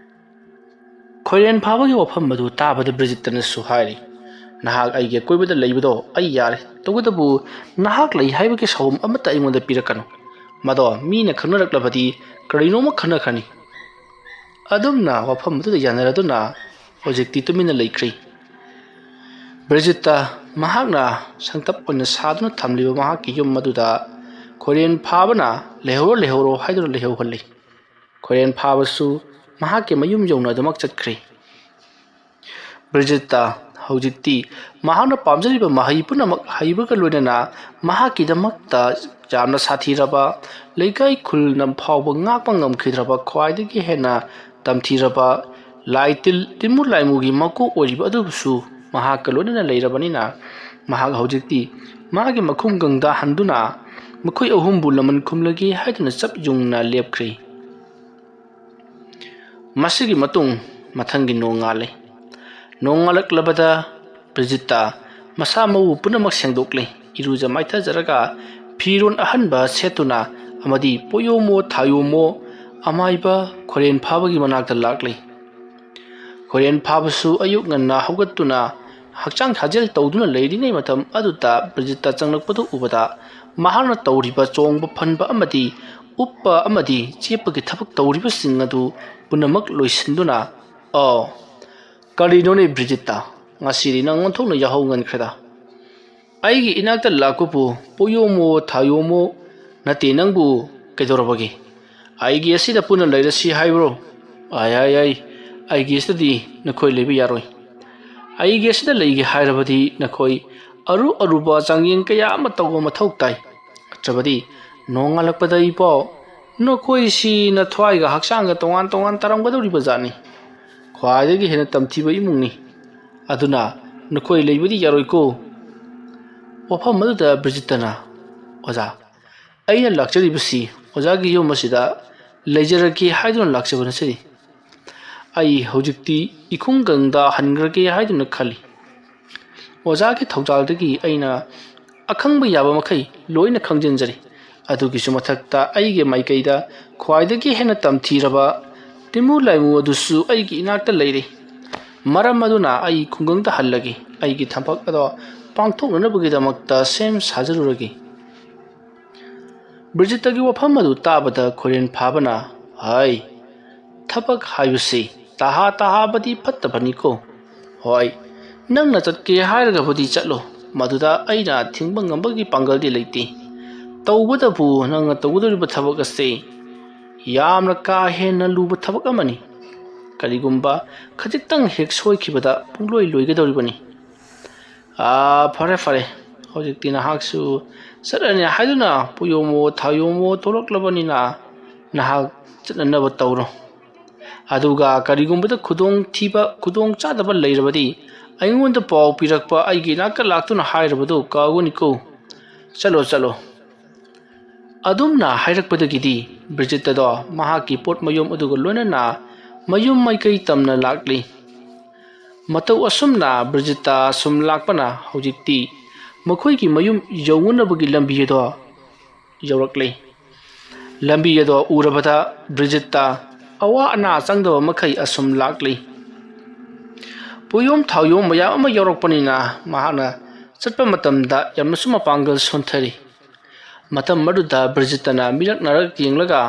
ꯈꯣꯏꯔꯦꯟ ꯐꯥꯕꯒꯤ ꯋꯥꯐꯝ ꯑꯗꯨ ꯇꯥꯕꯗ ꯕ꯭ꯔꯤꯖꯤꯠꯇꯅꯁꯨ ꯍꯥꯏꯔꯤ, "ꯅꯍꯥꯛ ꯑꯩꯒꯤ ꯑꯀꯣꯏꯕꯗ ꯂꯩꯕꯗꯣ ꯑꯩ ꯌꯥꯔꯦ, ꯇꯧꯕꯇꯕꯨ ꯅꯍꯥꯛ ꯂꯩ ꯍꯥꯏꯕꯒꯤ ꯁꯥꯍꯨꯝ ꯑꯃꯠꯇ ꯑꯩꯉꯣꯟꯗ ꯄꯤꯔꯛꯀꯅꯨ꯫ ꯃꯗꯣ ꯃꯤꯅ ꯈꯪꯅꯔꯛꯂꯕꯗꯤ ꯀꯔꯤꯅꯣꯃ ꯈꯟꯅꯈ꯭ꯔꯅꯤ"꯫ ꯑꯗꯨꯝꯅ ꯋꯥꯐꯝ ꯑꯗꯨꯗ ꯌꯥꯅꯔꯗꯨꯅ ꯍꯧꯖꯤꯛꯇꯤ ꯇꯨꯃꯤꯟꯅ ꯂꯩꯈ꯭ꯔꯤ꯫ ꯕ꯭ꯔꯤꯖꯤꯠꯇ ꯃꯍꯥꯛꯅ ꯁꯪꯇꯞ ꯑꯣꯏꯅ ꯁꯥꯗꯨꯅ ꯊꯝꯂꯤꯕ ꯃꯍꯥꯛꯀꯤ ꯌꯨꯝ ꯑꯗꯨꯗ ꯈꯣꯏꯔꯦꯟ ꯐꯥꯕꯅ "ꯂꯩꯍꯧꯔꯣ, ꯂꯩꯍꯧꯔꯣ" ꯍꯥꯏꯗꯨꯅ ꯂꯩꯍꯧꯍꯜꯂꯤ꯫ ꯈꯣꯏꯔꯦꯟ ꯐꯥꯕꯁꯨ ꯃꯍꯥꯛꯀꯤ ꯃꯌꯨꯝ ꯌꯧꯅ ꯑꯗꯨꯃꯛ ꯆꯠꯈ꯭ꯔꯦ꯫ ꯕ꯭ꯔꯤꯖꯤꯠꯇ ꯍꯧꯖꯤꯛꯇꯤ ꯃꯍꯥꯛꯅ ꯄꯥꯝꯖꯔꯤꯕ ꯃꯍꯩ ꯄꯨꯝꯅꯃꯛ ꯍꯩꯕꯒ ꯂꯣꯏꯅꯅ ꯃꯍꯥꯛꯀꯤꯗꯃꯛꯇ ꯌꯥꯝꯅ ꯁꯥꯊꯤꯔꯕ, ꯂꯩꯀꯥꯏ ꯈꯨꯜꯅ ꯐꯥꯎꯕ ꯉꯥꯛꯄ ꯉꯝꯈꯤꯗ꯭ꯔꯕ, ꯈ꯭ꯋꯥꯏꯗꯒꯤ ꯍꯦꯟꯅ ꯇꯝꯊꯤꯔꯕ ꯂꯥꯏ ꯇꯤꯜ, ꯇꯤꯟꯃꯨ ꯂꯥꯏꯃꯨꯒꯤ ꯃꯀꯣꯛ ꯑꯣꯏꯔꯤꯕ ꯑꯗꯨꯕꯨꯁꯨ ꯃꯍꯥꯛꯀ ꯂꯣꯏꯅꯅ ꯂꯩꯔꯕꯅꯤꯅ, ꯃꯍꯥꯛ ꯍꯧꯖꯤꯛꯇꯤ ꯃꯥꯒꯤ ꯃꯈꯨꯝꯒꯪꯗ ꯍꯟꯗꯨꯅ ꯃꯈꯣꯏ ꯑꯍꯨꯝꯕꯨ ꯂꯃꯟ ꯈꯨꯝꯂꯒꯦ ꯍꯥꯏꯗꯨꯅ ꯆꯞ ꯌꯨꯡꯅ ꯂꯦꯞꯈ꯭ꯔꯦ꯫ ꯃꯁꯤꯒꯤ ꯃꯇꯨꯡ ꯃꯊꯪꯒꯤ ꯅꯣꯡꯉꯥꯜꯂꯦ꯫ ꯅꯣꯡꯉꯥꯜꯂꯛꯂꯕꯗ ꯕ꯭ꯔꯤꯖꯤꯠꯇ ꯃꯁꯥ ꯃꯎ ꯄꯨꯝꯅꯃꯛ ꯁꯦꯡꯗꯣꯛꯂꯤ꯫ ꯏꯔꯨꯖ ꯃꯥꯏꯊꯖꯔꯒ ꯐꯤꯔꯣꯜ ꯑꯍꯟꯕ ꯁꯦꯠꯇꯨꯅ ꯑꯃꯗꯤ ꯄꯣꯌꯣꯝꯃꯣ ꯊꯥꯌꯣꯝꯃꯣ ꯑꯃꯥꯏꯕ ꯈꯣꯔꯦꯟ ꯐꯥꯕꯒꯤ ꯃꯅꯥꯛꯇ ꯂꯥꯛꯂꯤ꯫ ꯈꯣꯔꯦꯟ ꯐꯥꯕꯁꯨ ꯑꯌꯨꯛ ꯉꯟꯅ ꯍꯧꯒꯠꯇꯨꯅ ꯍꯛꯆꯥꯡ ꯁꯥꯖꯦꯜ ꯇꯧꯗꯨꯅ ꯂꯩꯔꯤꯉꯩ ꯃꯇꯝ ꯑꯗꯨꯗ ꯕ꯭ꯔꯤꯖꯤꯠꯇ ꯆꯪꯂꯛꯄꯗꯨ ꯎꯕꯗ ꯃꯍꯥꯛꯅ ꯇꯧꯔꯤꯕ ꯆꯣꯡꯕ ꯐꯟꯕ ꯑꯃꯗꯤ ꯎꯞꯄ ꯑꯃꯗꯤ ꯆꯦꯞꯄꯒꯤ ꯊꯕꯛ ꯇꯧꯔꯤꯕꯁꯤꯡ ꯑꯗꯨ ꯄꯨꯝꯅꯃꯛ ꯂꯣꯏꯁꯤꯟꯗꯨꯅ, "ꯑꯣ, ꯀꯔꯤꯅꯣꯅꯦ ꯕ꯭ꯔꯤꯖꯤꯠꯇ, ꯉꯁꯤꯗꯤ ꯅꯪ ꯑꯣꯟꯊꯣꯛꯅ ꯌꯥꯍꯧ ꯉꯟꯈ꯭ꯔꯦꯗ꯫ ꯑꯩꯒꯤ ꯏꯅꯥꯛꯇ ꯂꯥꯛꯄꯕꯨ ꯄꯣꯌꯣꯝꯃꯣ ꯊꯥꯌꯣꯝꯃꯣ ꯅꯠꯇꯦ, ꯅꯪꯕꯨ ꯀꯩꯗꯧꯔꯕꯒꯦ? ꯑꯩꯒꯤ ꯑꯁꯤꯗ ꯄꯨꯟꯅ ꯂꯩꯔꯁꯤ ꯍꯥꯏꯕ꯭ꯔꯣ? ꯑꯥꯏ, ꯑꯥꯏ, ꯑꯥꯏ, ꯑꯩꯒꯤ ꯑꯁꯤꯗꯗꯤ ꯅꯈꯣꯏ ꯂꯩꯕ ꯌꯥꯔꯣꯏ꯫ ꯑꯩꯒꯤ ꯑꯁꯤꯗ ꯂꯩꯒꯦ ꯍꯥꯏꯔꯕꯗꯤ ꯅꯈꯣꯏ ꯑꯔꯨ ꯑꯔꯨꯕ ꯆꯥꯡꯌꯦꯡ ꯀꯌꯥ ꯑꯃ ꯇꯧꯕ ꯃꯊꯧ ꯇꯥꯏ꯫ ꯅꯠꯇ꯭ꯔꯕꯗꯤ ꯅꯣꯡꯉꯥꯜꯂꯛꯄꯗ ꯏꯄꯥꯎ ꯅꯈꯣꯏꯁꯤ ꯅꯊ꯭ꯋꯥꯏꯒ ꯍꯛꯆꯥꯡꯒ ꯇꯣꯉꯥꯟ ꯇꯣꯉꯥꯟ ꯇꯥꯔꯝꯒꯗꯧꯔꯤꯕ ꯖꯥꯠꯅꯤ꯫ ꯈ꯭ꯋꯥꯏꯗꯒꯤ ꯍꯦꯟꯅ ꯇꯝꯊꯤꯕ ꯏꯃꯨꯡꯅꯤ꯫ ꯑꯗꯨꯅ ꯅꯈꯣꯏ ꯂꯩꯕꯗꯤ ꯌꯥꯔꯣꯏꯀꯣ꯫" ꯋꯥꯐꯝ ꯑꯗꯨꯗ ꯕ꯭ꯔꯤꯖꯤꯠꯇꯅ, "ꯑꯣꯖꯥ, ꯑꯩꯅ ꯂꯥꯛꯆꯔꯤꯕꯁꯤ ꯑꯣꯖꯥꯒꯤ ꯌꯨꯝ ꯑꯁꯤꯗ ꯂꯩꯖꯔꯒꯦ ꯍꯥꯏꯗꯨꯅ ꯂꯥꯛꯆꯕ ꯅꯠꯆꯗꯦ꯫ ꯑꯩ ꯍꯧꯖꯤꯛꯇꯤ ꯏꯈꯨꯡꯒꯪꯗ ꯍꯟꯈ꯭ꯔꯒꯦ ꯍꯥꯏꯗꯨꯅ ꯈꯜꯂꯤ꯫ ꯑꯣꯖꯥꯒꯤ ꯊꯧꯖꯥꯜꯗꯒꯤ ꯑꯩꯅ ꯑꯈꯪꯕ ꯌꯥꯕ ꯃꯈꯩ ꯂꯣꯏꯅ ꯈꯪꯖꯤꯟꯖꯔꯤ꯫ ꯑꯗꯨꯒꯤꯁꯨ ꯃꯊꯛꯇ ꯑꯩꯒꯤ ꯃꯥꯏꯀꯩꯗ ꯈ꯭ꯋꯥꯏꯗꯒꯤ ꯍꯦꯟꯅ ꯇꯝꯊꯤꯔꯕ ꯇꯤꯃꯨ ꯂꯥꯏꯃꯨ ꯑꯗꯨꯁꯨ ꯑꯩꯒꯤ ꯏꯅꯥꯛꯇ ꯂꯩꯔꯤ꯫ ꯃꯔꯝ ꯑꯗꯨꯅ ꯑꯩ ꯈꯨꯡꯒꯪꯗ ꯍꯜꯂꯒꯦ꯫ ꯑꯩꯒꯤ ꯊꯕꯛ ꯑꯗꯣ ꯄꯥꯡꯊꯣꯛꯅꯅꯕꯒꯤꯗꯃꯛꯇ ꯁꯦꯝ ꯁꯥꯖꯔꯨꯔꯒꯦ꯫" ꯕ꯭ꯔꯤꯖꯤꯠꯇꯒꯤ ꯋꯥꯐꯝ ꯑꯗꯨ ꯇꯥꯕꯗ ꯈꯣꯏꯔꯦꯟ ꯐꯥꯕꯅ, "ꯍꯥꯏ, ꯊꯕꯛ ꯍꯥꯏꯕꯁꯤ ꯇꯍꯥ ꯇꯍꯥꯕꯗꯤ ꯐꯠꯇꯕꯅꯤꯀꯣ꯫ ꯍꯣꯏ, ꯅꯪꯅ ꯆꯠꯀꯦ ꯍꯥꯏꯔꯒꯕꯨꯗꯤ ꯆꯠꯂꯣ, ꯃꯗꯨꯗ ꯑꯩꯅ ꯊꯤꯡꯕ ꯉꯝꯕꯒꯤ ꯄꯥꯡꯒꯜꯗꯤ ꯂꯩꯇꯦ꯫ ꯇꯧꯕꯇꯕꯨ ꯅꯪꯅ ꯇꯧꯒꯗꯧꯔꯤꯕ ꯊꯕꯛ ꯑꯁꯤ ꯌꯥꯝꯅ ꯀꯥ ꯍꯦꯟꯅ ꯂꯨꯕ ꯊꯕꯛ ꯑꯃꯅꯤ꯫ ꯀꯔꯤꯒꯨꯝꯕ ꯈꯖꯤꯛꯇꯪ ꯍꯦꯛ ꯁꯣꯏꯈꯤꯕꯗ ꯄꯨꯡꯂꯣꯏ ꯂꯣꯏꯒꯗꯧꯔꯤꯕꯅꯤ꯫" "ꯑꯥ, ꯐꯔꯦ, ꯐꯔꯦ꯫ ꯍꯧꯖꯤꯛꯇꯤ ꯅꯍꯥꯛꯁꯨ ꯆꯠꯂꯅꯤ ꯍꯥꯏꯗꯨꯅ ꯄꯨꯌꯣꯝꯃꯣ ꯊꯥꯌꯣꯝꯃꯣ ꯊꯣꯛꯂꯛꯂꯕꯅꯤꯅ ꯅꯍꯥꯛ ꯆꯠꯅꯅꯕ ꯇꯧꯔꯣ꯫ ꯑꯗꯨꯒ ꯀꯔꯤꯒꯨꯝꯕꯗ ꯈꯨꯗꯣꯡꯊꯤꯕ, ꯈꯨꯗꯣꯡ ꯆꯥꯗꯕ ꯂꯩꯔꯕꯗꯤ ꯑꯩꯉꯣꯟꯗ ꯄꯥꯎ ꯄꯤꯔꯛꯄ, ꯑꯩꯒꯤ ꯏꯅꯥꯛꯇ ꯂꯥꯛꯇꯨꯅ ꯍꯥꯏꯔꯕꯗꯨ ꯀꯥꯎꯒꯅꯤꯀꯣ꯫ ꯆꯠꯂꯣ, ꯆꯠꯂꯣ꯫" ꯑꯗꯨꯝꯅ ꯍꯥꯏꯔꯛꯄꯗꯒꯤꯗꯤ ꯕ꯭ꯔꯤꯖꯤꯠ ꯑꯗꯣ ꯃꯍꯥꯛꯀꯤ ꯄꯣꯠ ꯃꯌꯨꯝ ꯑꯗꯨꯒ ꯂꯣꯏꯅꯅ ꯃꯌꯨꯝ ꯃꯥꯏꯀꯩ ꯇꯝꯅ ꯂꯥꯛꯂꯤ꯫ ꯃꯇꯧ ꯑꯁꯨꯝꯅ ꯕ꯭ꯔꯤꯖꯤꯠꯇ ꯁꯨꯝ ꯂꯥꯛꯄꯅ ꯍꯧꯖꯤꯛꯇꯤ ꯃꯈꯣꯏꯒꯤ ꯃꯌꯨꯝ ꯌꯧꯅꯅꯕꯒꯤ ꯂꯝꯕꯤ ꯑꯗꯣ ꯌꯧꯔꯛꯂꯦ꯫ ꯂꯝꯕꯤ ꯑꯗꯣ ꯎꯔꯕꯗ ꯕ꯭ꯔꯤꯖꯤꯠꯇ ꯑꯋꯥ ꯑꯅꯥ ꯆꯪꯗꯕ ꯃꯈꯩ ꯑꯁꯨꯝ ꯂꯥꯛꯂꯤ꯫ ꯄꯣꯌꯣꯝ ꯊꯥꯎꯌꯣꯝ ꯃꯌꯥꯝ ꯑꯃ ꯌꯥꯎꯔꯛꯄꯅꯤꯅ ꯃꯍꯥꯛꯅ ꯆꯠꯄ ꯃꯇꯝꯗ ꯌꯥꯝꯅꯁꯨ ꯃꯄꯥꯡꯒꯜ ꯁꯣꯟꯊꯔꯤ꯫ ꯃꯇꯝ ꯑꯗꯨꯗ ꯕ꯭ꯔꯤꯖꯤꯠꯇꯅ ꯃꯤꯔꯛ ꯅꯥꯔꯛ ꯌꯦꯡꯂꯒ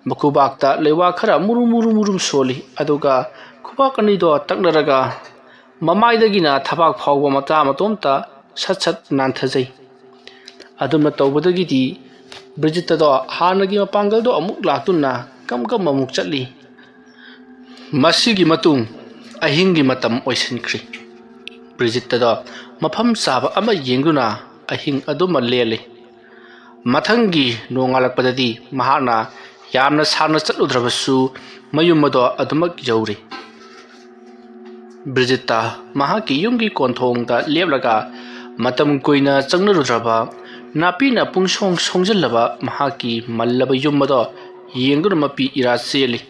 ꯃꯈꯨꯕꯥꯛꯇ ꯂꯩꯋꯥ ꯈꯔ ꯃꯨꯔꯨꯝ ꯃꯨꯔꯨꯝ ꯃꯨꯔꯨꯝ ꯁꯣꯜꯂꯤ, ꯑꯗꯨꯒ ꯈꯨꯕꯥꯛ ꯑꯅꯤꯗꯣ ꯇꯛꯅꯔꯒ ꯃꯃꯥꯏꯗꯒꯤꯅ ꯊꯕꯥꯛ ꯐꯥꯎꯕ ꯃꯆꯥ ꯃꯇꯣꯝꯇ ꯁꯠ ꯁꯠ ꯅꯥꯟꯊꯖꯩ꯫ ꯑꯗꯨꯝꯅ ꯇꯧꯕꯗꯒꯤꯗꯤ ꯕ꯭ꯔꯤꯖꯤꯠꯇꯗꯣ ꯍꯥꯟꯅꯒꯤ ꯃꯄꯥꯡꯒꯜꯗꯣ ꯑꯃꯨꯛ ꯂꯥꯛꯇꯨꯅ ꯀꯝ ꯀꯝ ꯑꯃꯨꯛ ꯆꯠꯂꯤ꯫ ꯃꯁꯤꯒꯤ ꯃꯇꯨꯡ ꯑꯍꯤꯡꯒꯤ ꯃꯇꯝ ꯑꯣꯏꯁꯤꯟꯈ꯭ꯔꯤ꯫ ꯕ꯭ꯔꯤꯖꯤꯠꯇꯗꯣ ꯃꯐꯝ ꯆꯥꯕ ꯑꯃ ꯌꯦꯡꯗꯨꯅ ꯑꯍꯤꯡ ꯑꯗꯨꯃ ꯂꯦꯜꯂꯤ꯫ ꯃꯊꯪꯒꯤ ꯅꯣꯡꯉꯥꯜꯂꯛꯄꯗꯗꯤ ꯃꯍꯥꯛꯅ ꯌꯥꯝꯅ ꯁꯥꯡꯅ ꯆꯠꯂꯨꯗ꯭ꯔꯕꯁꯨ ꯃꯌꯨꯝ ꯑꯗꯣ ꯑꯗꯨꯃꯛ ꯌꯧꯔꯤ꯫ ꯕ꯭ꯔꯤꯖꯤꯠꯇ ꯃꯍꯥꯛꯀꯤ ꯌꯨꯝꯒꯤ ꯀꯣꯟꯊꯣꯡꯗ ꯂꯦꯞꯂꯒ ꯃꯇꯝ ꯀꯨꯏꯅ ꯆꯪꯅꯔꯨꯗ꯭ꯔꯕ, ꯅꯥꯄꯤꯅ ꯄꯨꯡꯁꯣꯡ ꯁꯣꯡꯖꯤꯜꯂꯕ ꯃꯍꯥꯛꯀꯤ ꯃꯜꯂꯕ ꯌꯨꯝ ꯑꯗꯣ ꯌꯦꯡꯗꯨꯅ ꯃꯄꯤ ꯏꯔꯥ ꯆꯦꯜꯂꯤ꯫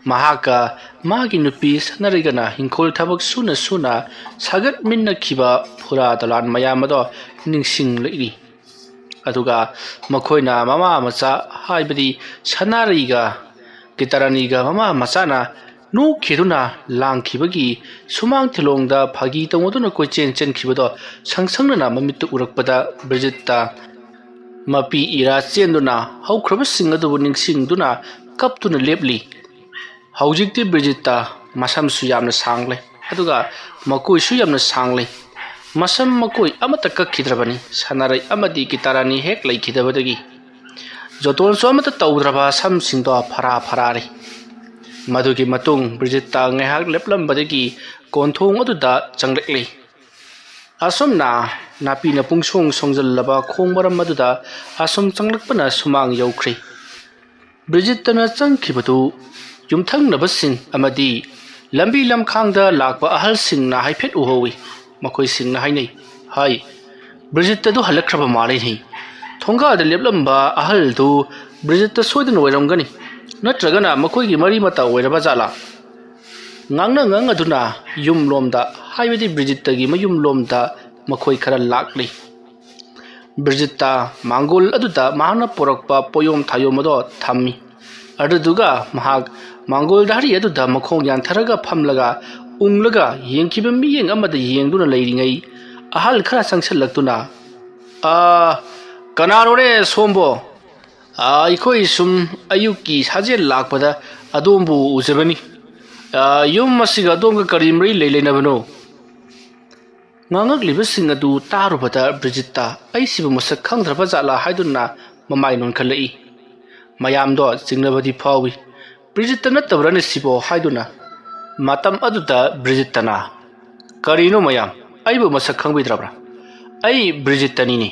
ꯃꯍꯥꯛꯀ ꯃꯥꯒꯤ ꯅꯨꯄꯤ ꯁꯅꯥꯔꯩꯒꯅ ꯏꯪꯈꯣꯜ ꯊꯕꯛ ꯁꯨꯅ ꯁꯨꯅ ꯁꯥꯒꯠꯃꯤꯟꯅꯈꯤꯕ ꯐꯨꯔꯥ ꯗꯂꯥꯟ ꯃꯌꯥꯝ ꯑꯗꯣ ꯅꯤꯡꯁꯤꯡꯂꯛꯏ꯫ ꯑꯗꯨꯒ ꯃꯈꯣꯏꯅ ꯃꯃꯥ ꯃꯆꯥ, ꯍꯥꯏꯕꯗꯤ ꯁꯅꯥꯔꯩꯒ ꯒꯤꯇꯥꯔꯥꯅꯤꯒ ꯃꯃꯥ ꯃꯆꯥꯅ ꯅꯣꯛꯈꯤꯗꯨꯅ ꯂꯥꯡꯈꯤꯕꯒꯤ ꯁꯨꯃꯥꯡ ꯊꯤꯂꯣꯡꯗ ꯐꯥꯒꯤ ꯇꯧꯅꯗꯨꯅ ꯀꯣꯏꯆꯦꯟ ꯆꯦꯟꯈꯤꯕꯗꯣ ꯁꯪꯁꯪꯅꯅ ꯃꯃꯤꯠꯇ ꯎꯔꯛꯄꯗ ꯕ꯭ꯔꯤꯖꯤꯠꯇ ꯃꯄꯤ ꯏꯔꯥ ꯆꯦꯟꯗꯨꯅ ꯍꯧꯈ꯭ꯔꯕꯁꯤꯡ ꯑꯗꯨꯕꯨ ꯅꯤꯡꯁꯤꯡꯗꯨꯅ ꯀꯞꯇꯨꯅ ꯂꯦꯞꯂꯤ꯫ ꯍꯧꯖꯤꯛꯇꯤ ꯕ꯭ꯔꯤꯖꯤꯠꯇ ꯃꯁꯝꯁꯨ ꯌꯥꯝꯅ ꯁꯥꯡꯂꯦ, ꯑꯗꯨꯒ ꯃꯀꯣꯏꯁꯨ ꯌꯥꯝꯅ ꯁꯥꯡꯂꯦ꯫ ꯃꯁꯝ ꯃꯀꯣꯏ ꯑꯃꯠꯇ ꯀꯛꯈꯤꯗ꯭ꯔꯕꯅꯤ, ꯁꯅꯥꯔꯩ ꯑꯃꯗꯤ ꯒꯤꯇꯥꯔꯥꯅꯤ ꯍꯦꯛ ꯂꯩꯈꯤꯗꯕꯗꯒꯤ꯫ ꯖꯣꯇꯣꯟꯁꯨ ꯑꯃꯠꯇ ꯇꯧꯗ꯭ꯔꯕ ꯁꯝꯁꯤꯡꯗꯣ ꯐꯔꯥ ꯐꯔꯥꯔꯤ꯫ ꯃꯗꯨꯒꯤ ꯃꯇꯨꯡ ꯕ꯭ꯔꯤꯖꯤꯠꯇ ꯉꯥꯏꯍꯥꯛ ꯂꯦꯞꯂꯝꯕꯗꯒꯤ ꯀꯣꯟꯊꯣꯡ ꯑꯗꯨꯗ ꯆꯪꯂꯛꯂꯤ꯫ ꯑꯁꯨꯝꯅ ꯅꯥꯄꯤꯅ ꯄꯨꯡꯁꯣꯡ ꯁꯣꯡꯖꯜꯂꯕ ꯈꯣꯡ ꯃꯔꯝ ꯑꯗꯨꯗ ꯑꯁꯨꯝ ꯆꯪꯂꯛꯄꯅ ꯁꯨꯃꯥꯡ ꯌꯧꯈ꯭ꯔꯦ꯫ ꯕ꯭ꯔꯤꯖꯤꯠꯇꯅ ꯆꯪꯈꯤꯕꯗꯨ ꯌꯨꯝꯊꯪꯅꯕꯁꯤꯡ ꯑꯃꯗꯤ ꯂꯝꯕꯤ ꯂꯝꯈꯥꯡꯗ ꯂꯥꯛꯄ ꯑꯍꯜꯁꯤꯡꯅ ꯍꯥꯏꯐꯦꯠ ꯎꯍꯧꯏ꯫ ꯃꯈꯣꯏꯁꯤꯡꯅ ꯍꯥꯏꯅꯩ, "ꯍꯥꯏ, ꯕ꯭ꯔꯤꯖꯤꯠꯇꯗꯨ ꯍꯜꯂꯛꯈ꯭ꯔꯕ ꯃꯥꯜꯂꯤꯅꯦ꯫ ꯊꯣꯡꯒꯥꯜꯗ ꯂꯦꯞꯂꯝꯕ ꯑꯍꯜꯗꯨ ꯕ꯭ꯔꯤꯖꯤꯠꯇ ꯁꯣꯏꯗꯅ ꯑꯣꯏꯔꯝꯒꯅꯤ, ꯅꯠꯇ꯭ꯔꯒꯅ ꯃꯈꯣꯏꯒꯤ ꯃꯔꯤ ꯃꯇꯥ ꯑꯣꯏꯔꯕ ꯖꯥꯠꯂꯥ?" ꯉꯥꯡꯅ ꯉꯥꯡꯅꯗꯨꯅ ꯌꯨꯝꯂꯣꯝꯗ, ꯍꯥꯏꯕꯗꯤ ꯕ꯭ꯔꯤꯖꯤꯠꯇꯒꯤ ꯃꯌꯨꯝꯂꯣꯝꯗ ꯃꯈꯣꯏ ꯈꯔ ꯂꯥꯛꯂꯤ꯫ ꯕ꯭ꯔꯤꯖꯤꯠꯇ ꯃꯥꯡꯒꯣꯜ ꯑꯗꯨꯗ ꯃꯍꯥꯛꯅ ꯄꯨꯔꯛꯄ ꯄꯣꯌꯣꯝ ꯊꯥꯌꯣꯝ ꯑꯗꯣ ꯊꯝꯃꯤ꯫ ꯑꯗꯨꯗꯨꯒ ꯃꯍꯥꯛ ꯃꯥꯡꯒꯣꯜ ꯙꯥꯔꯤ ꯑꯗꯨꯗ ꯃꯈꯣꯡ ꯌꯥꯟꯊꯔꯒ ꯐꯝꯂꯒ ꯎꯪꯂꯒ ꯌꯦꯡꯈꯤꯕ ꯃꯤꯠꯌꯦꯡ ꯑꯃꯗ ꯌꯦꯡꯗꯨꯅ ꯂꯩꯔꯤꯉꯩ, ꯑꯍꯜ ꯈꯔ ꯆꯪꯁꯤꯜꯂꯛꯇꯨꯅ, "ꯑꯥ, ꯀꯅꯥꯅꯣꯅꯦ ꯁꯣꯝꯕꯣ? ꯑꯥ, ꯑꯩꯈꯣꯏ ꯁꯨꯝ ꯑꯌꯨꯛꯀꯤ ꯁꯥꯖꯦꯜ ꯂꯥꯛꯄꯗ ꯑꯗꯣꯝꯕꯨ ꯎꯖꯕꯅꯤ꯫ ꯑꯥ, ꯌꯨꯝ ꯑꯁꯤꯒ ꯑꯗꯣꯝꯒ ꯀꯔꯤ ꯃꯔꯤ ꯂꯩ ꯂꯩꯅꯕꯅꯣ?" ꯉꯥꯡꯉꯛꯂꯤꯕꯁꯤꯡ ꯑꯗꯨ ꯇꯥꯔꯨꯕꯗ ꯕ꯭ꯔꯤꯖꯤꯠꯇ ꯑꯩꯁꯤꯕꯨ ꯃꯁꯛ ꯈꯪꯗ꯭ꯔꯕ ꯖꯥꯠꯂꯥ ꯍꯥꯏꯗꯨꯅ ꯃꯃꯥꯏ ꯅꯣꯟꯈꯠꯂꯛꯏ꯫ ꯃꯌꯥꯝꯗꯣ ꯆꯤꯡꯅꯕꯗꯤ ꯐꯥꯎꯏ꯫ "ꯕ꯭ꯔꯤꯖꯤꯠꯇ ꯅꯠꯇꯕ꯭ꯔꯥꯅꯦ ꯁꯤꯕꯣ?" ꯍꯥꯏꯗꯨꯅ꯫ ꯃꯇꯝ ꯑꯗꯨꯗ ꯕ꯭ꯔꯤꯖꯤꯠꯇꯅ, "ꯀꯔꯤꯅꯣ ꯃꯌꯥꯝ, ꯑꯩꯕꯨ ꯃꯁꯛ ꯈꯪꯕꯤꯗ꯭ꯔꯕ꯭ꯔꯥ? ꯑꯩ ꯕ꯭ꯔꯤꯖꯤꯠꯇꯅꯤꯅꯦ꯫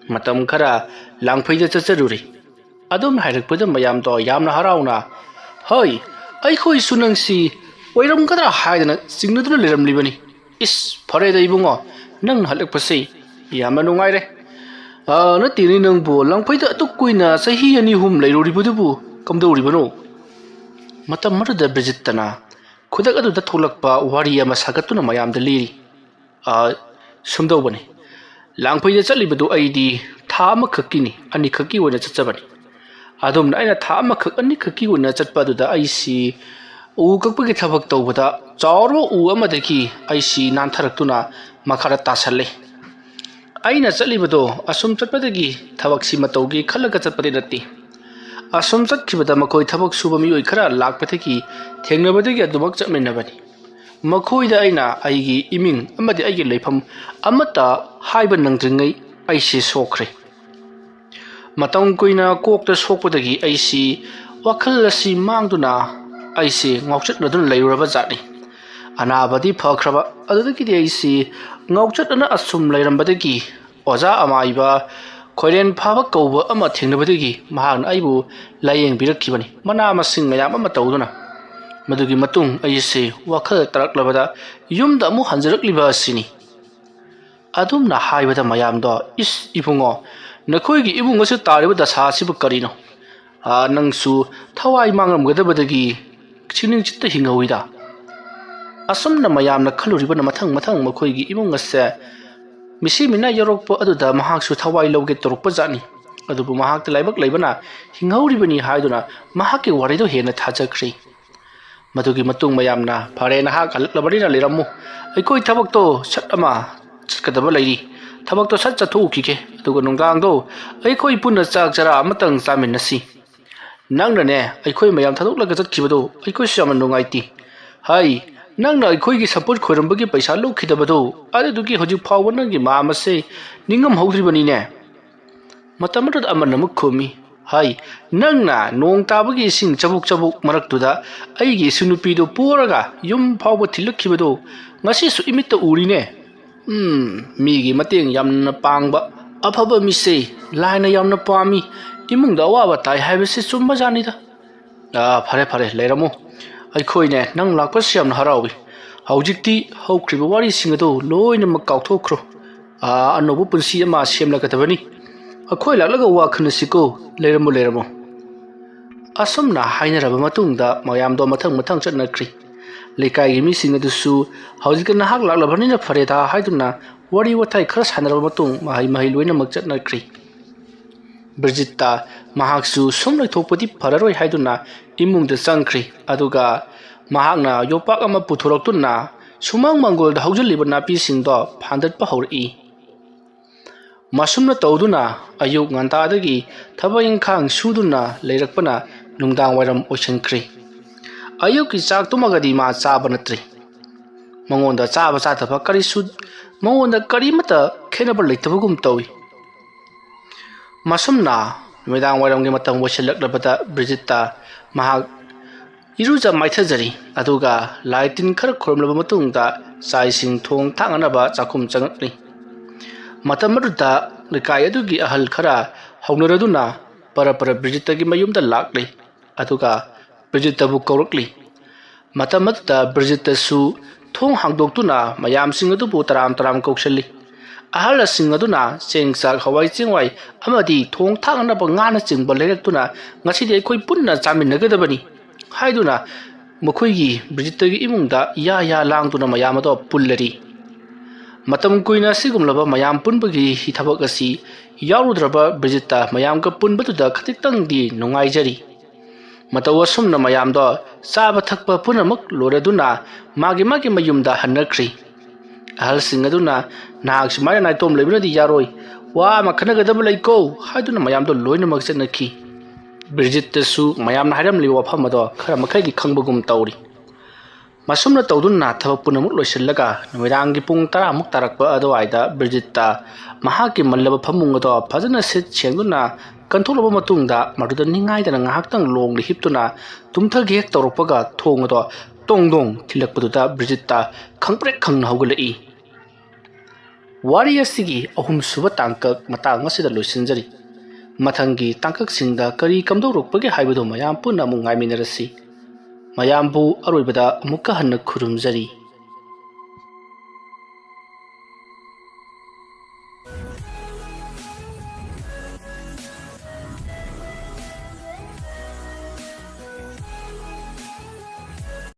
ꯃꯇꯝ ꯈꯔ ꯂꯥꯡꯐꯩꯗ ꯆꯠꯆꯔꯨꯔꯦ꯫" ꯑꯗꯨꯝ ꯍꯥꯏꯔꯛꯄꯗ ꯃꯌꯥꯝꯗꯣ ꯌꯥꯝꯅ ꯍꯔꯥꯎꯅ, "ꯍꯣꯏ, ꯑꯩꯈꯣꯏꯁꯨ ꯅꯪꯁꯤ ꯑꯣꯏꯔꯝꯒꯗ꯭ꯔꯥ ꯍꯥꯏꯗꯅ ꯆꯤꯡꯅꯗꯨꯅ ꯂꯩꯔꯝꯂꯤꯕꯅꯤ꯫ ꯏꯁ, ꯐꯔꯦꯗ ꯏꯕꯨꯡꯉꯣ, ꯅꯪꯅ ꯍꯜꯂꯛꯄꯁꯤ ꯌꯥꯝꯅ ꯅꯨꯡꯉꯥꯏꯔꯦ꯫ ꯑꯥ, ꯅꯠꯇꯦꯅꯦ ꯅꯪꯕꯨ, ꯂꯥꯡꯐꯩꯗ ꯑꯗꯨꯛ ꯀꯨꯏꯅ ꯆꯍꯤ ꯑꯅꯤ ꯑꯍꯨꯝ ꯂꯩꯔꯨꯔꯤꯕꯗꯨꯕꯨ ꯀꯝꯗꯧꯔꯤꯕꯅꯣ?" ꯃꯇꯝ ꯑꯗꯨꯗ ꯕ꯭ꯔꯤꯖꯤꯠꯇꯅ ꯈꯨꯗꯛ ꯑꯗꯨꯗ ꯊꯣꯛꯂꯛꯄ ꯋꯥꯔꯤ ꯑꯃ ꯁꯥꯒꯠꯇꯨꯅ ꯃꯌꯥꯝꯗ ꯂꯤꯔꯤ꯫ ꯑꯥ, ꯁꯨꯝꯗꯧꯕꯅꯤ꯫ ꯂꯥꯡꯐꯩꯗ ꯆꯠꯂꯤꯕꯗꯨ ꯑꯩꯗꯤ ꯊꯥ ꯑꯃꯈꯛꯀꯤꯅꯤ, ꯑꯅꯤꯈꯛꯀꯤ ꯑꯣꯏꯅ ꯆꯠꯆꯕꯅꯤ꯫ ꯑꯗꯨꯝꯅ ꯑꯩꯅ ꯊꯥ ꯑꯃꯈꯛ, ꯑꯅꯤꯈꯛꯀꯤ ꯑꯣꯏꯅ ꯆꯠꯄ ꯑꯗꯨꯗ ꯑꯩꯁꯤ ꯎ ꯀꯛꯄꯒꯤ ꯊꯕꯛ ꯇꯧꯕꯗ ꯆꯥꯎꯔꯕ ꯎ ꯑꯃꯗꯒꯤ ꯑꯩꯁꯤ ꯅꯥꯟꯊꯔꯛꯇꯨꯅ ꯃꯈꯥꯗ ꯇꯥꯁꯜꯂꯦ꯫ ꯑꯩꯅ ꯆꯠꯂꯤꯕꯗꯣ ꯑꯁꯨꯝ ꯆꯠꯄꯗꯒꯤ ꯊꯕꯛꯁꯤ ꯃꯇꯧꯒꯤ ꯈꯜꯂꯒ ꯆꯠꯄꯗꯤ ꯅꯠꯇꯦ꯫ ꯑꯁꯨꯝ ꯆꯠꯈꯤꯕꯗ ꯃꯈꯣꯏ ꯊꯕꯛ ꯁꯨꯕ ꯃꯤꯑꯣꯏ ꯈꯔ ꯂꯥꯛꯄꯗꯒꯤ ꯊꯦꯡꯅꯕꯗꯒꯤ ꯑꯗꯨꯃꯛ ꯆꯠꯃꯤꯟꯅꯕꯅꯤ꯫ ꯃꯈꯣꯏꯗ ꯑꯩꯅ ꯑꯩꯒꯤ ꯏꯃꯤꯡ ꯑꯃꯗꯤ ꯑꯩꯒꯤ ꯂꯩꯐꯝ ꯑꯃꯠꯇ ꯍꯥꯏꯕ ꯅꯪꯗ꯭ꯔꯤꯉꯩ ꯑꯩꯁꯤ ꯁꯣꯛꯈ꯭ꯔꯦ꯫ ꯃꯇꯝ ꯀꯨꯏꯅ ꯀꯣꯛꯇ ꯁꯣꯛꯄꯗꯒꯤ ꯑꯩꯁꯤ ꯋꯥꯈꯜ ꯑꯁꯤ ꯃꯥꯡꯗꯨꯅ ꯑꯩꯁꯤ ꯉꯥꯎꯆꯠꯅꯗꯨꯅ ꯂꯩꯔꯨꯔꯕ ꯖꯥꯠꯅꯤ꯫ ꯑꯅꯥꯕꯗꯤ ꯐꯈ꯭ꯔꯕ ꯑꯗꯨꯗꯒꯤꯗꯤ ꯑꯩꯁꯤ ꯉꯥꯎꯆꯠꯅꯅ ꯑꯁꯨꯝ ꯂꯩꯔꯝꯕꯗꯒꯤ ꯑꯣꯖꯥ ꯑꯃꯥꯏꯕ ꯈꯣꯏꯔꯦꯟ ꯐꯥꯕ ꯀꯧꯕ ꯑꯃ ꯊꯦꯡꯅꯕꯗꯒꯤ ꯃꯍꯥꯛꯅ ꯑꯩꯕꯨ ꯂꯥꯌꯦꯡꯕꯤꯔꯛꯈꯤꯕꯅꯤ, ꯃꯅꯥ ꯃꯁꯤꯡ ꯃꯌꯥꯝ ꯑꯃ ꯇꯧꯗꯨꯅ꯫ ꯃꯗꯨꯒꯤ ꯃꯇꯨꯡ ꯑꯩꯁꯤ ꯋꯥꯈꯜ ꯇꯥꯔꯛꯂꯕꯗ ꯌꯨꯝꯗ ꯑꯃꯨꯛ ꯍꯟꯖꯔꯛꯂꯤꯕ ꯑꯁꯤꯅꯤ꯫ ꯑꯗꯨꯝꯅ ꯍꯥꯏꯕꯗ ꯃꯌꯥꯝꯗꯣ, "ꯏꯁ ꯏꯕꯨꯡꯉꯣ, ꯅꯈꯣꯏꯒꯤ ꯏꯃꯨꯡ ꯑꯁꯤ ꯇꯥꯔꯤꯕ ꯗꯁꯥ ꯑꯁꯤꯕꯨ ꯀꯔꯤꯅꯣ? ꯑꯥ, ꯅꯪꯁꯨ ꯊꯋꯥꯏ ꯃꯥꯡꯂꯝꯒꯗꯕꯗꯒꯤ ꯁꯤꯅꯤꯡꯆꯤꯠꯇ ꯍꯤꯡꯍꯧꯏꯗ꯫ ꯑꯁꯨꯝꯅ ꯃꯌꯥꯝꯅ ꯈꯜꯂꯨꯔꯤꯕꯅ ꯃꯊꯪ ꯃꯊꯪ ꯃꯈꯣꯏꯒꯤ ꯏꯃꯨꯡ ꯑꯁꯦ ꯃꯤꯁꯤ ꯃꯤꯅꯥ ꯌꯧꯔꯛꯄ ꯑꯗꯨꯗ ꯃꯍꯥꯛꯁꯨ ꯊꯋꯥꯏ ꯂꯧꯒꯦ ꯇꯧꯔꯛꯄ ꯖꯥꯠꯅꯤ꯫ ꯑꯗꯨꯕꯨ ꯃꯍꯥꯛꯇ ꯂꯥꯏꯕꯛ ꯂꯩꯕꯅ ꯍꯤꯡꯍꯧꯔꯤꯕꯅꯤ ꯍꯥꯏꯗꯨꯅ ꯃꯍꯥꯛꯀꯤ ꯋꯥꯔꯤꯗꯨ ꯍꯦꯟꯅ ꯊꯥꯖꯈ꯭ꯔꯤ꯫ ꯃꯗꯨꯒꯤ ꯃꯇꯨꯡ ꯃꯌꯥꯝꯅ, "ꯐꯔꯦ, ꯅꯍꯥꯛ ꯍꯜꯂꯛꯂꯕꯅꯤꯅ ꯂꯩꯔꯝꯃꯨ, ꯑꯩꯈꯣꯏ ꯊꯕꯛꯇꯣ ꯁꯠ ꯑꯃ ꯆꯠꯀꯗꯕ ꯂꯩꯔꯤ, ꯊꯕꯛꯇꯣ ꯁꯠ ꯆꯠꯊꯣꯛꯎꯈꯤꯒꯦ, ꯑꯗꯨꯒ ꯅꯨꯡꯗꯥꯡꯗꯣ ꯑꯩꯈꯣꯏ ꯄꯨꯟꯅ ꯆꯥꯛ ꯆꯔꯥ ꯑꯃꯇꯪ ꯆꯥꯃꯤꯟꯅꯁꯤ꯫ ꯅꯪꯅꯅꯦ ꯑꯩꯈꯣꯏ ꯃꯌꯥꯝ ꯊꯥꯗꯣꯛꯂꯒ ꯆꯠꯈꯤꯕꯗꯣ ꯑꯩꯈꯣꯏꯁꯨ ꯌꯥꯝꯅ ꯅꯨꯡꯉꯥꯏꯇꯦ꯫ ꯍꯥꯏ, ꯅꯪꯅ ꯑꯩꯈꯣꯏꯒꯤ ꯁꯝꯄꯣꯠ ꯈꯣꯏꯔꯝꯕꯒꯤ ꯄꯩꯁꯥ ꯂꯧꯈꯤꯗꯕꯗꯣ, ꯑꯗꯨꯗꯨꯒꯤ ꯍꯧꯖꯤꯛ ꯐꯥꯎꯕ ꯅꯪꯒꯤ ꯃꯥꯝ ꯑꯁꯦ ꯅꯤꯡꯉꯝꯍꯧꯗ꯭ꯔꯤꯕꯅꯤꯅꯦ?" ꯃꯇꯝ ꯑꯗꯨꯗ ꯑꯃꯅ ꯑꯃꯨꯛ ꯈꯨꯝꯃꯤ, "ꯍꯥꯏ, ꯅꯪꯅ ꯅꯣꯡ ꯇꯥꯕꯒꯤ ꯏꯁꯤꯡ ꯆꯕꯨꯛ ꯆꯕꯨꯛ ꯃꯔꯛꯇꯨꯗ ꯑꯩꯒꯤ ꯏꯁꯨ ꯅꯨꯄꯤꯗꯨ ꯄꯣꯔꯒ ꯌꯨꯝ ꯐꯥꯎꯕ ꯊꯤꯜꯂꯛꯈꯤꯕꯗꯣ ꯉꯁꯤꯁꯨ ꯏꯃꯤꯠꯇ ꯎꯔꯤꯅꯦ꯫ ꯎꯝ, ꯃꯤꯒꯤ ꯃꯇꯦꯡ ꯌꯥꯝꯅ ꯄꯥꯡꯕ ꯑꯐꯕ ꯃꯤꯁꯦ ꯂꯥꯏꯅ ꯌꯥꯝꯅ ꯄꯥꯝꯃꯤ꯫ ꯏꯃꯨꯡꯗ ꯑꯋꯥꯕ ꯇꯥꯏ ꯍꯥꯏꯕꯁꯤ ꯆꯨꯝꯕꯖꯥꯠꯅꯤꯗ꯫ ꯑꯥ, ꯐꯔꯦ, ꯐꯔꯦ, ꯂꯩꯔꯝꯃꯣ꯫ ꯑꯩꯈꯣꯏꯅꯦ ꯅꯪ ꯂꯥꯛꯄꯁꯤ ꯌꯥꯝꯅ ꯍꯔꯥꯎꯏ꯫ ꯍꯧꯖꯤꯛꯇꯤ ꯍꯧꯈ꯭ꯔꯤꯕ ꯋꯥꯔꯤꯁꯤꯡ ꯑꯗꯨ ꯂꯣꯏꯅꯃꯛ ꯀꯥꯎꯊꯣꯛꯈ꯭ꯔꯣ꯫ ꯑꯥ, ꯑꯅꯧꯕ ꯄꯨꯟꯁꯤ ꯑꯃ ꯁꯦꯝꯂꯒꯗꯕꯅꯤ꯫ ꯑꯩꯈꯣꯏ ꯂꯥꯛꯂꯒ ꯋꯥ ꯈꯟꯅꯁꯤꯀꯣ꯫ ꯂꯩꯔꯝꯃꯣ, ꯂꯩꯔꯝꯃꯣ꯫" ꯑꯁꯨꯝꯅ ꯍꯥꯏꯅꯔꯕ ꯃꯇꯨꯡꯗ ꯃꯌꯥꯝꯗꯣ ꯃꯊꯪ ꯃꯊꯪ ꯆꯠꯅꯈ꯭ꯔꯤ꯫ ꯂꯩꯀꯥꯏꯒꯤ ꯃꯤꯁꯤꯡ ꯑꯗꯨꯁꯨ ꯍꯧꯖꯤꯛꯇꯤ ꯅꯍꯥꯛ ꯂꯥꯛꯂꯕꯅꯤꯅ ꯐꯔꯦꯗ ꯍꯥꯏꯗꯨꯅ ꯋꯥꯔꯤ ꯋꯥꯇꯥꯏ ꯈꯔ ꯁꯥꯟꯅꯔꯕ ꯃꯇꯨꯡ ꯃꯍꯩ ꯃꯍꯩ ꯂꯣꯏꯅꯃꯛ ꯆꯠꯅꯈ꯭ꯔꯤ꯫ ꯕ꯭ꯔꯤꯖꯤꯠꯇ ꯃꯍꯥꯛꯁꯨ ꯁꯨꯝ ꯂꯩꯊꯣꯛꯄꯗꯤ ꯐꯔꯔꯣꯏ ꯍꯥꯏꯗꯨꯅ ꯏꯃꯨꯡꯗ ꯆꯪꯈ꯭ꯔꯤ꯫ ꯑꯗꯨꯒ ꯃꯍꯥꯛꯅ ꯌꯣꯄꯥꯛ ꯑꯃ ꯄꯨꯊꯣꯔꯛꯇꯨꯅ ꯁꯨꯃꯥꯡ ꯃꯥꯡꯒꯣꯜꯗ ꯍꯧꯖꯤꯜꯂꯤꯕ ꯅꯥꯄꯤꯁꯤꯡꯗꯣ ꯐꯥꯟꯗꯠꯄ ꯍꯧꯔꯛꯏ꯫ ꯃꯁꯨꯝꯅ ꯇꯧꯗꯨꯅ ꯑꯌꯨꯛ ꯉꯟꯇꯥꯗꯒꯤ ꯊꯕꯛ ꯏꯪꯈꯥꯡ ꯁꯨꯗꯨꯅ ꯂꯩꯔꯛꯄꯅ ꯅꯨꯡꯗꯥꯡ ꯋꯥꯏꯔꯝ ꯑꯣꯏꯁꯤꯟꯈ꯭ꯔꯦ꯫ ꯑꯌꯨꯛꯀꯤ ꯆꯥꯛꯇꯨꯃꯒꯗꯤ ꯃꯥ ꯆꯥꯕ ꯅꯠꯇ꯭ꯔꯤ꯫ ꯃꯉꯣꯟꯗ ꯆꯥꯕ ꯆꯥꯗꯕ ꯀꯔꯤꯁꯨ, ꯃꯉꯣꯟꯗ ꯀꯔꯤꯃꯠꯇ ꯈꯦꯠꯅꯕ ꯂꯩꯇꯕꯒꯨꯝ ꯇꯧꯏ꯫ ꯃꯁꯨꯝꯅ ꯅꯨꯃꯤꯗꯥꯡ ꯋꯥꯏꯔꯝꯒꯤ ꯃꯇꯝ ꯑꯣꯏꯁꯤꯜꯂꯛꯂꯕꯗ ꯕ꯭ꯔꯤꯖꯤꯠꯇ ꯃꯍꯥꯛ ꯏꯔꯨꯖ ꯃꯥꯏꯊꯖꯔꯤ꯫ ꯑꯗꯨꯒ ꯂꯥꯏ ꯇꯤꯟ ꯈꯔ ꯈꯨꯔꯨꯝꯂꯕ ꯃꯇꯨꯡꯗ ꯆꯥꯛ ꯏꯁꯤꯡ ꯊꯣꯡ ꯊꯥꯛꯅꯅꯕ ꯆꯥꯛꯈꯨꯝ ꯆꯪꯂꯛꯂꯤ꯫ ꯃꯇꯝ ꯑꯗꯨꯗ ꯂꯩꯀꯥꯏ ꯑꯗꯨꯒꯤ ꯑꯍꯜ ꯈꯔ ꯍꯧꯅꯔꯗꯨꯅ ꯄꯔ ꯄꯔ ꯕ꯭ꯔꯤꯖꯤꯠꯇꯒꯤ ꯃꯌꯨꯝꯗ ꯂꯥꯛꯂꯤ꯫ ꯑꯗꯨꯒ ꯕ꯭ꯔꯤꯖꯤꯠꯇꯕꯨ ꯀꯧꯔꯛꯂꯤ꯫ ꯃꯇꯝ ꯑꯗꯨꯗ ꯕ꯭ꯔꯤꯖꯤꯠꯇꯁꯨ ꯊꯣꯡ ꯍꯥꯡꯗꯣꯛꯇꯨꯅ ꯃꯌꯥꯝꯁꯤꯡ ꯑꯗꯨꯕꯨ ꯇꯔꯥꯝ ꯇꯔꯥꯝ ꯀꯧꯁꯤꯜꯂꯤ꯫ ꯑꯍꯜꯁꯤꯡ ꯑꯗꯨꯅ ꯆꯦꯡ ꯆꯥꯛ, ꯍꯋꯥꯏ ꯆꯦꯡꯋꯥꯏ ꯑꯃꯗꯤ ꯊꯣꯡ ꯊꯥꯛꯅꯅꯕ ꯉꯥꯅꯆꯤꯡꯕ ꯂꯩꯔꯛꯇꯨꯅ, "ꯉꯁꯤꯗꯤ ꯑꯩꯈꯣꯏ ꯄꯨꯟꯅ ꯆꯥꯃꯤꯟꯅꯒꯗꯕꯅꯤ" ꯍꯥꯏꯗꯨꯅ ꯃꯈꯣꯏꯒꯤ ꯕ꯭ꯔꯤꯖꯤꯠꯇꯒꯤ ꯏꯃꯨꯡꯗ ꯌꯥ ꯌꯥ ꯂꯥꯡꯗꯨꯅ ꯃꯌꯥꯝ ꯑꯗꯣ ꯄꯨꯜꯂꯔꯤ꯫ ꯃꯇꯝ ꯀꯨꯏꯅ ꯑꯁꯤꯒꯨꯝꯂꯕ ꯃꯌꯥꯝ ꯄꯨꯟꯕꯒꯤ ꯊꯕꯛ ꯑꯁꯤ ꯌꯥꯎꯔꯨꯗ꯭ꯔꯕ ꯕ꯭ꯔꯤꯖꯤꯠꯇ ꯃꯌꯥꯝꯒ ꯄꯨꯟꯕꯗꯨꯗ ꯈꯖꯤꯛꯇꯪꯗꯤ ꯅꯨꯡꯉꯥꯏꯖꯔꯤ꯫ ꯃꯇꯧ ꯑꯁꯨꯝꯅ ꯃꯌꯥꯝꯗꯣ ꯆꯥꯕ ꯊꯛꯄ ꯄꯨꯝꯅꯃꯛ ꯂꯣꯏꯔꯗꯨꯅ ꯃꯥꯒꯤ ꯃꯥꯒꯤ ꯃꯌꯨꯝꯗ ꯍꯟꯅꯈ꯭ꯔꯤ꯫ ꯑꯍꯜꯁꯤꯡ ꯑꯗꯨꯅ "ꯅꯍꯥꯛ ꯁꯨꯃꯥꯏꯅ ꯅꯥꯏꯇꯣꯝ ꯂꯩꯕꯅꯗꯤ ꯌꯥꯔꯣꯏ, ꯋꯥ ꯑꯃ ꯈꯟꯅꯒꯗꯕ ꯂꯩꯀꯣ" ꯍꯥꯏꯗꯨꯅ ꯃꯌꯥꯝꯗꯣ ꯂꯣꯏꯅꯃꯛ ꯆꯠꯅꯈꯤ꯫ ꯕ꯭ꯔꯤꯖꯤꯠꯇꯁꯨ ꯃꯌꯥꯝꯅ ꯍꯥꯏꯔꯝꯂꯤꯕ ꯋꯥꯐꯝ ꯑꯗꯣ ꯈꯔ ꯃꯈꯩꯗꯤ ꯈꯪꯕꯒꯨꯝ ꯇꯧꯔꯤ꯫ ꯃꯁꯨꯝꯅ ꯇꯧꯗꯨꯅ ꯊꯕꯛ ꯄꯨꯝꯅꯃꯛ ꯂꯣꯏꯁꯤꯜꯂꯒ ꯅꯨꯃꯤꯗꯥꯡꯒꯤ ꯄꯨꯡ ꯇꯔꯥꯃꯨꯛ ꯇꯥꯔꯛꯄ ꯑꯗꯨꯋꯥꯏꯗ ꯕ꯭ꯔꯤꯖꯤꯠꯇ ꯃꯍꯥꯛꯀꯤ ꯃꯜꯂꯕ ꯐꯃꯨꯡ ꯑꯗꯣ ꯐꯖꯅ ꯁꯤꯠ ꯁꯦꯡꯗꯨꯅ ꯀꯟꯊꯣꯛꯂꯕ ꯃꯇꯨꯡꯗ ꯃꯗꯨꯗ ꯅꯤꯡꯉꯥꯏꯗꯅ ꯉꯥꯏꯍꯥꯛꯇꯪ ꯂꯣꯡꯅ ꯍꯤꯞꯇꯨꯅ ꯇꯨꯝꯊꯒꯦ ꯍꯦꯛ ꯇꯧꯔꯛꯄꯒ ꯊꯣꯡ ꯑꯗꯣ ꯇꯣꯡ ꯗꯣꯡ ꯊꯤꯜꯂꯛꯄꯗꯨꯗ ꯕ꯭ꯔꯤꯖꯤꯠꯇ ꯈꯪꯄ꯭ꯔꯦꯛ ꯈꯪꯅ ꯍꯧꯒꯠꯂꯛꯏ꯫ ꯋꯥꯔꯤ ꯑꯁꯤꯒꯤ ꯑꯍꯨꯝꯁꯨꯕ ꯇꯥꯡꯀꯛ ꯃꯇꯥꯡ ꯑꯁꯤꯗ ꯂꯣꯏꯁꯤꯟꯖꯔꯤ꯫ ꯃꯊꯪꯒꯤ ꯇꯥꯡꯀꯛꯁꯤꯡꯗ ꯀꯔꯤ ꯀꯝꯗꯧꯔꯛꯄꯒꯦ ꯍꯥꯏꯕꯗꯨ ꯃꯌꯥꯝ ꯄꯨꯟꯅ ꯑꯃꯨꯛ ꯉꯥꯏꯃꯤꯟꯅꯔꯁꯤ꯫ ꯃꯌꯥꯝꯕꯨ ꯑꯔꯣꯏꯕꯗ ꯑꯃꯨꯛꯀ ꯍꯟꯅ ꯈꯨꯔꯨꯝꯖꯔꯤ꯫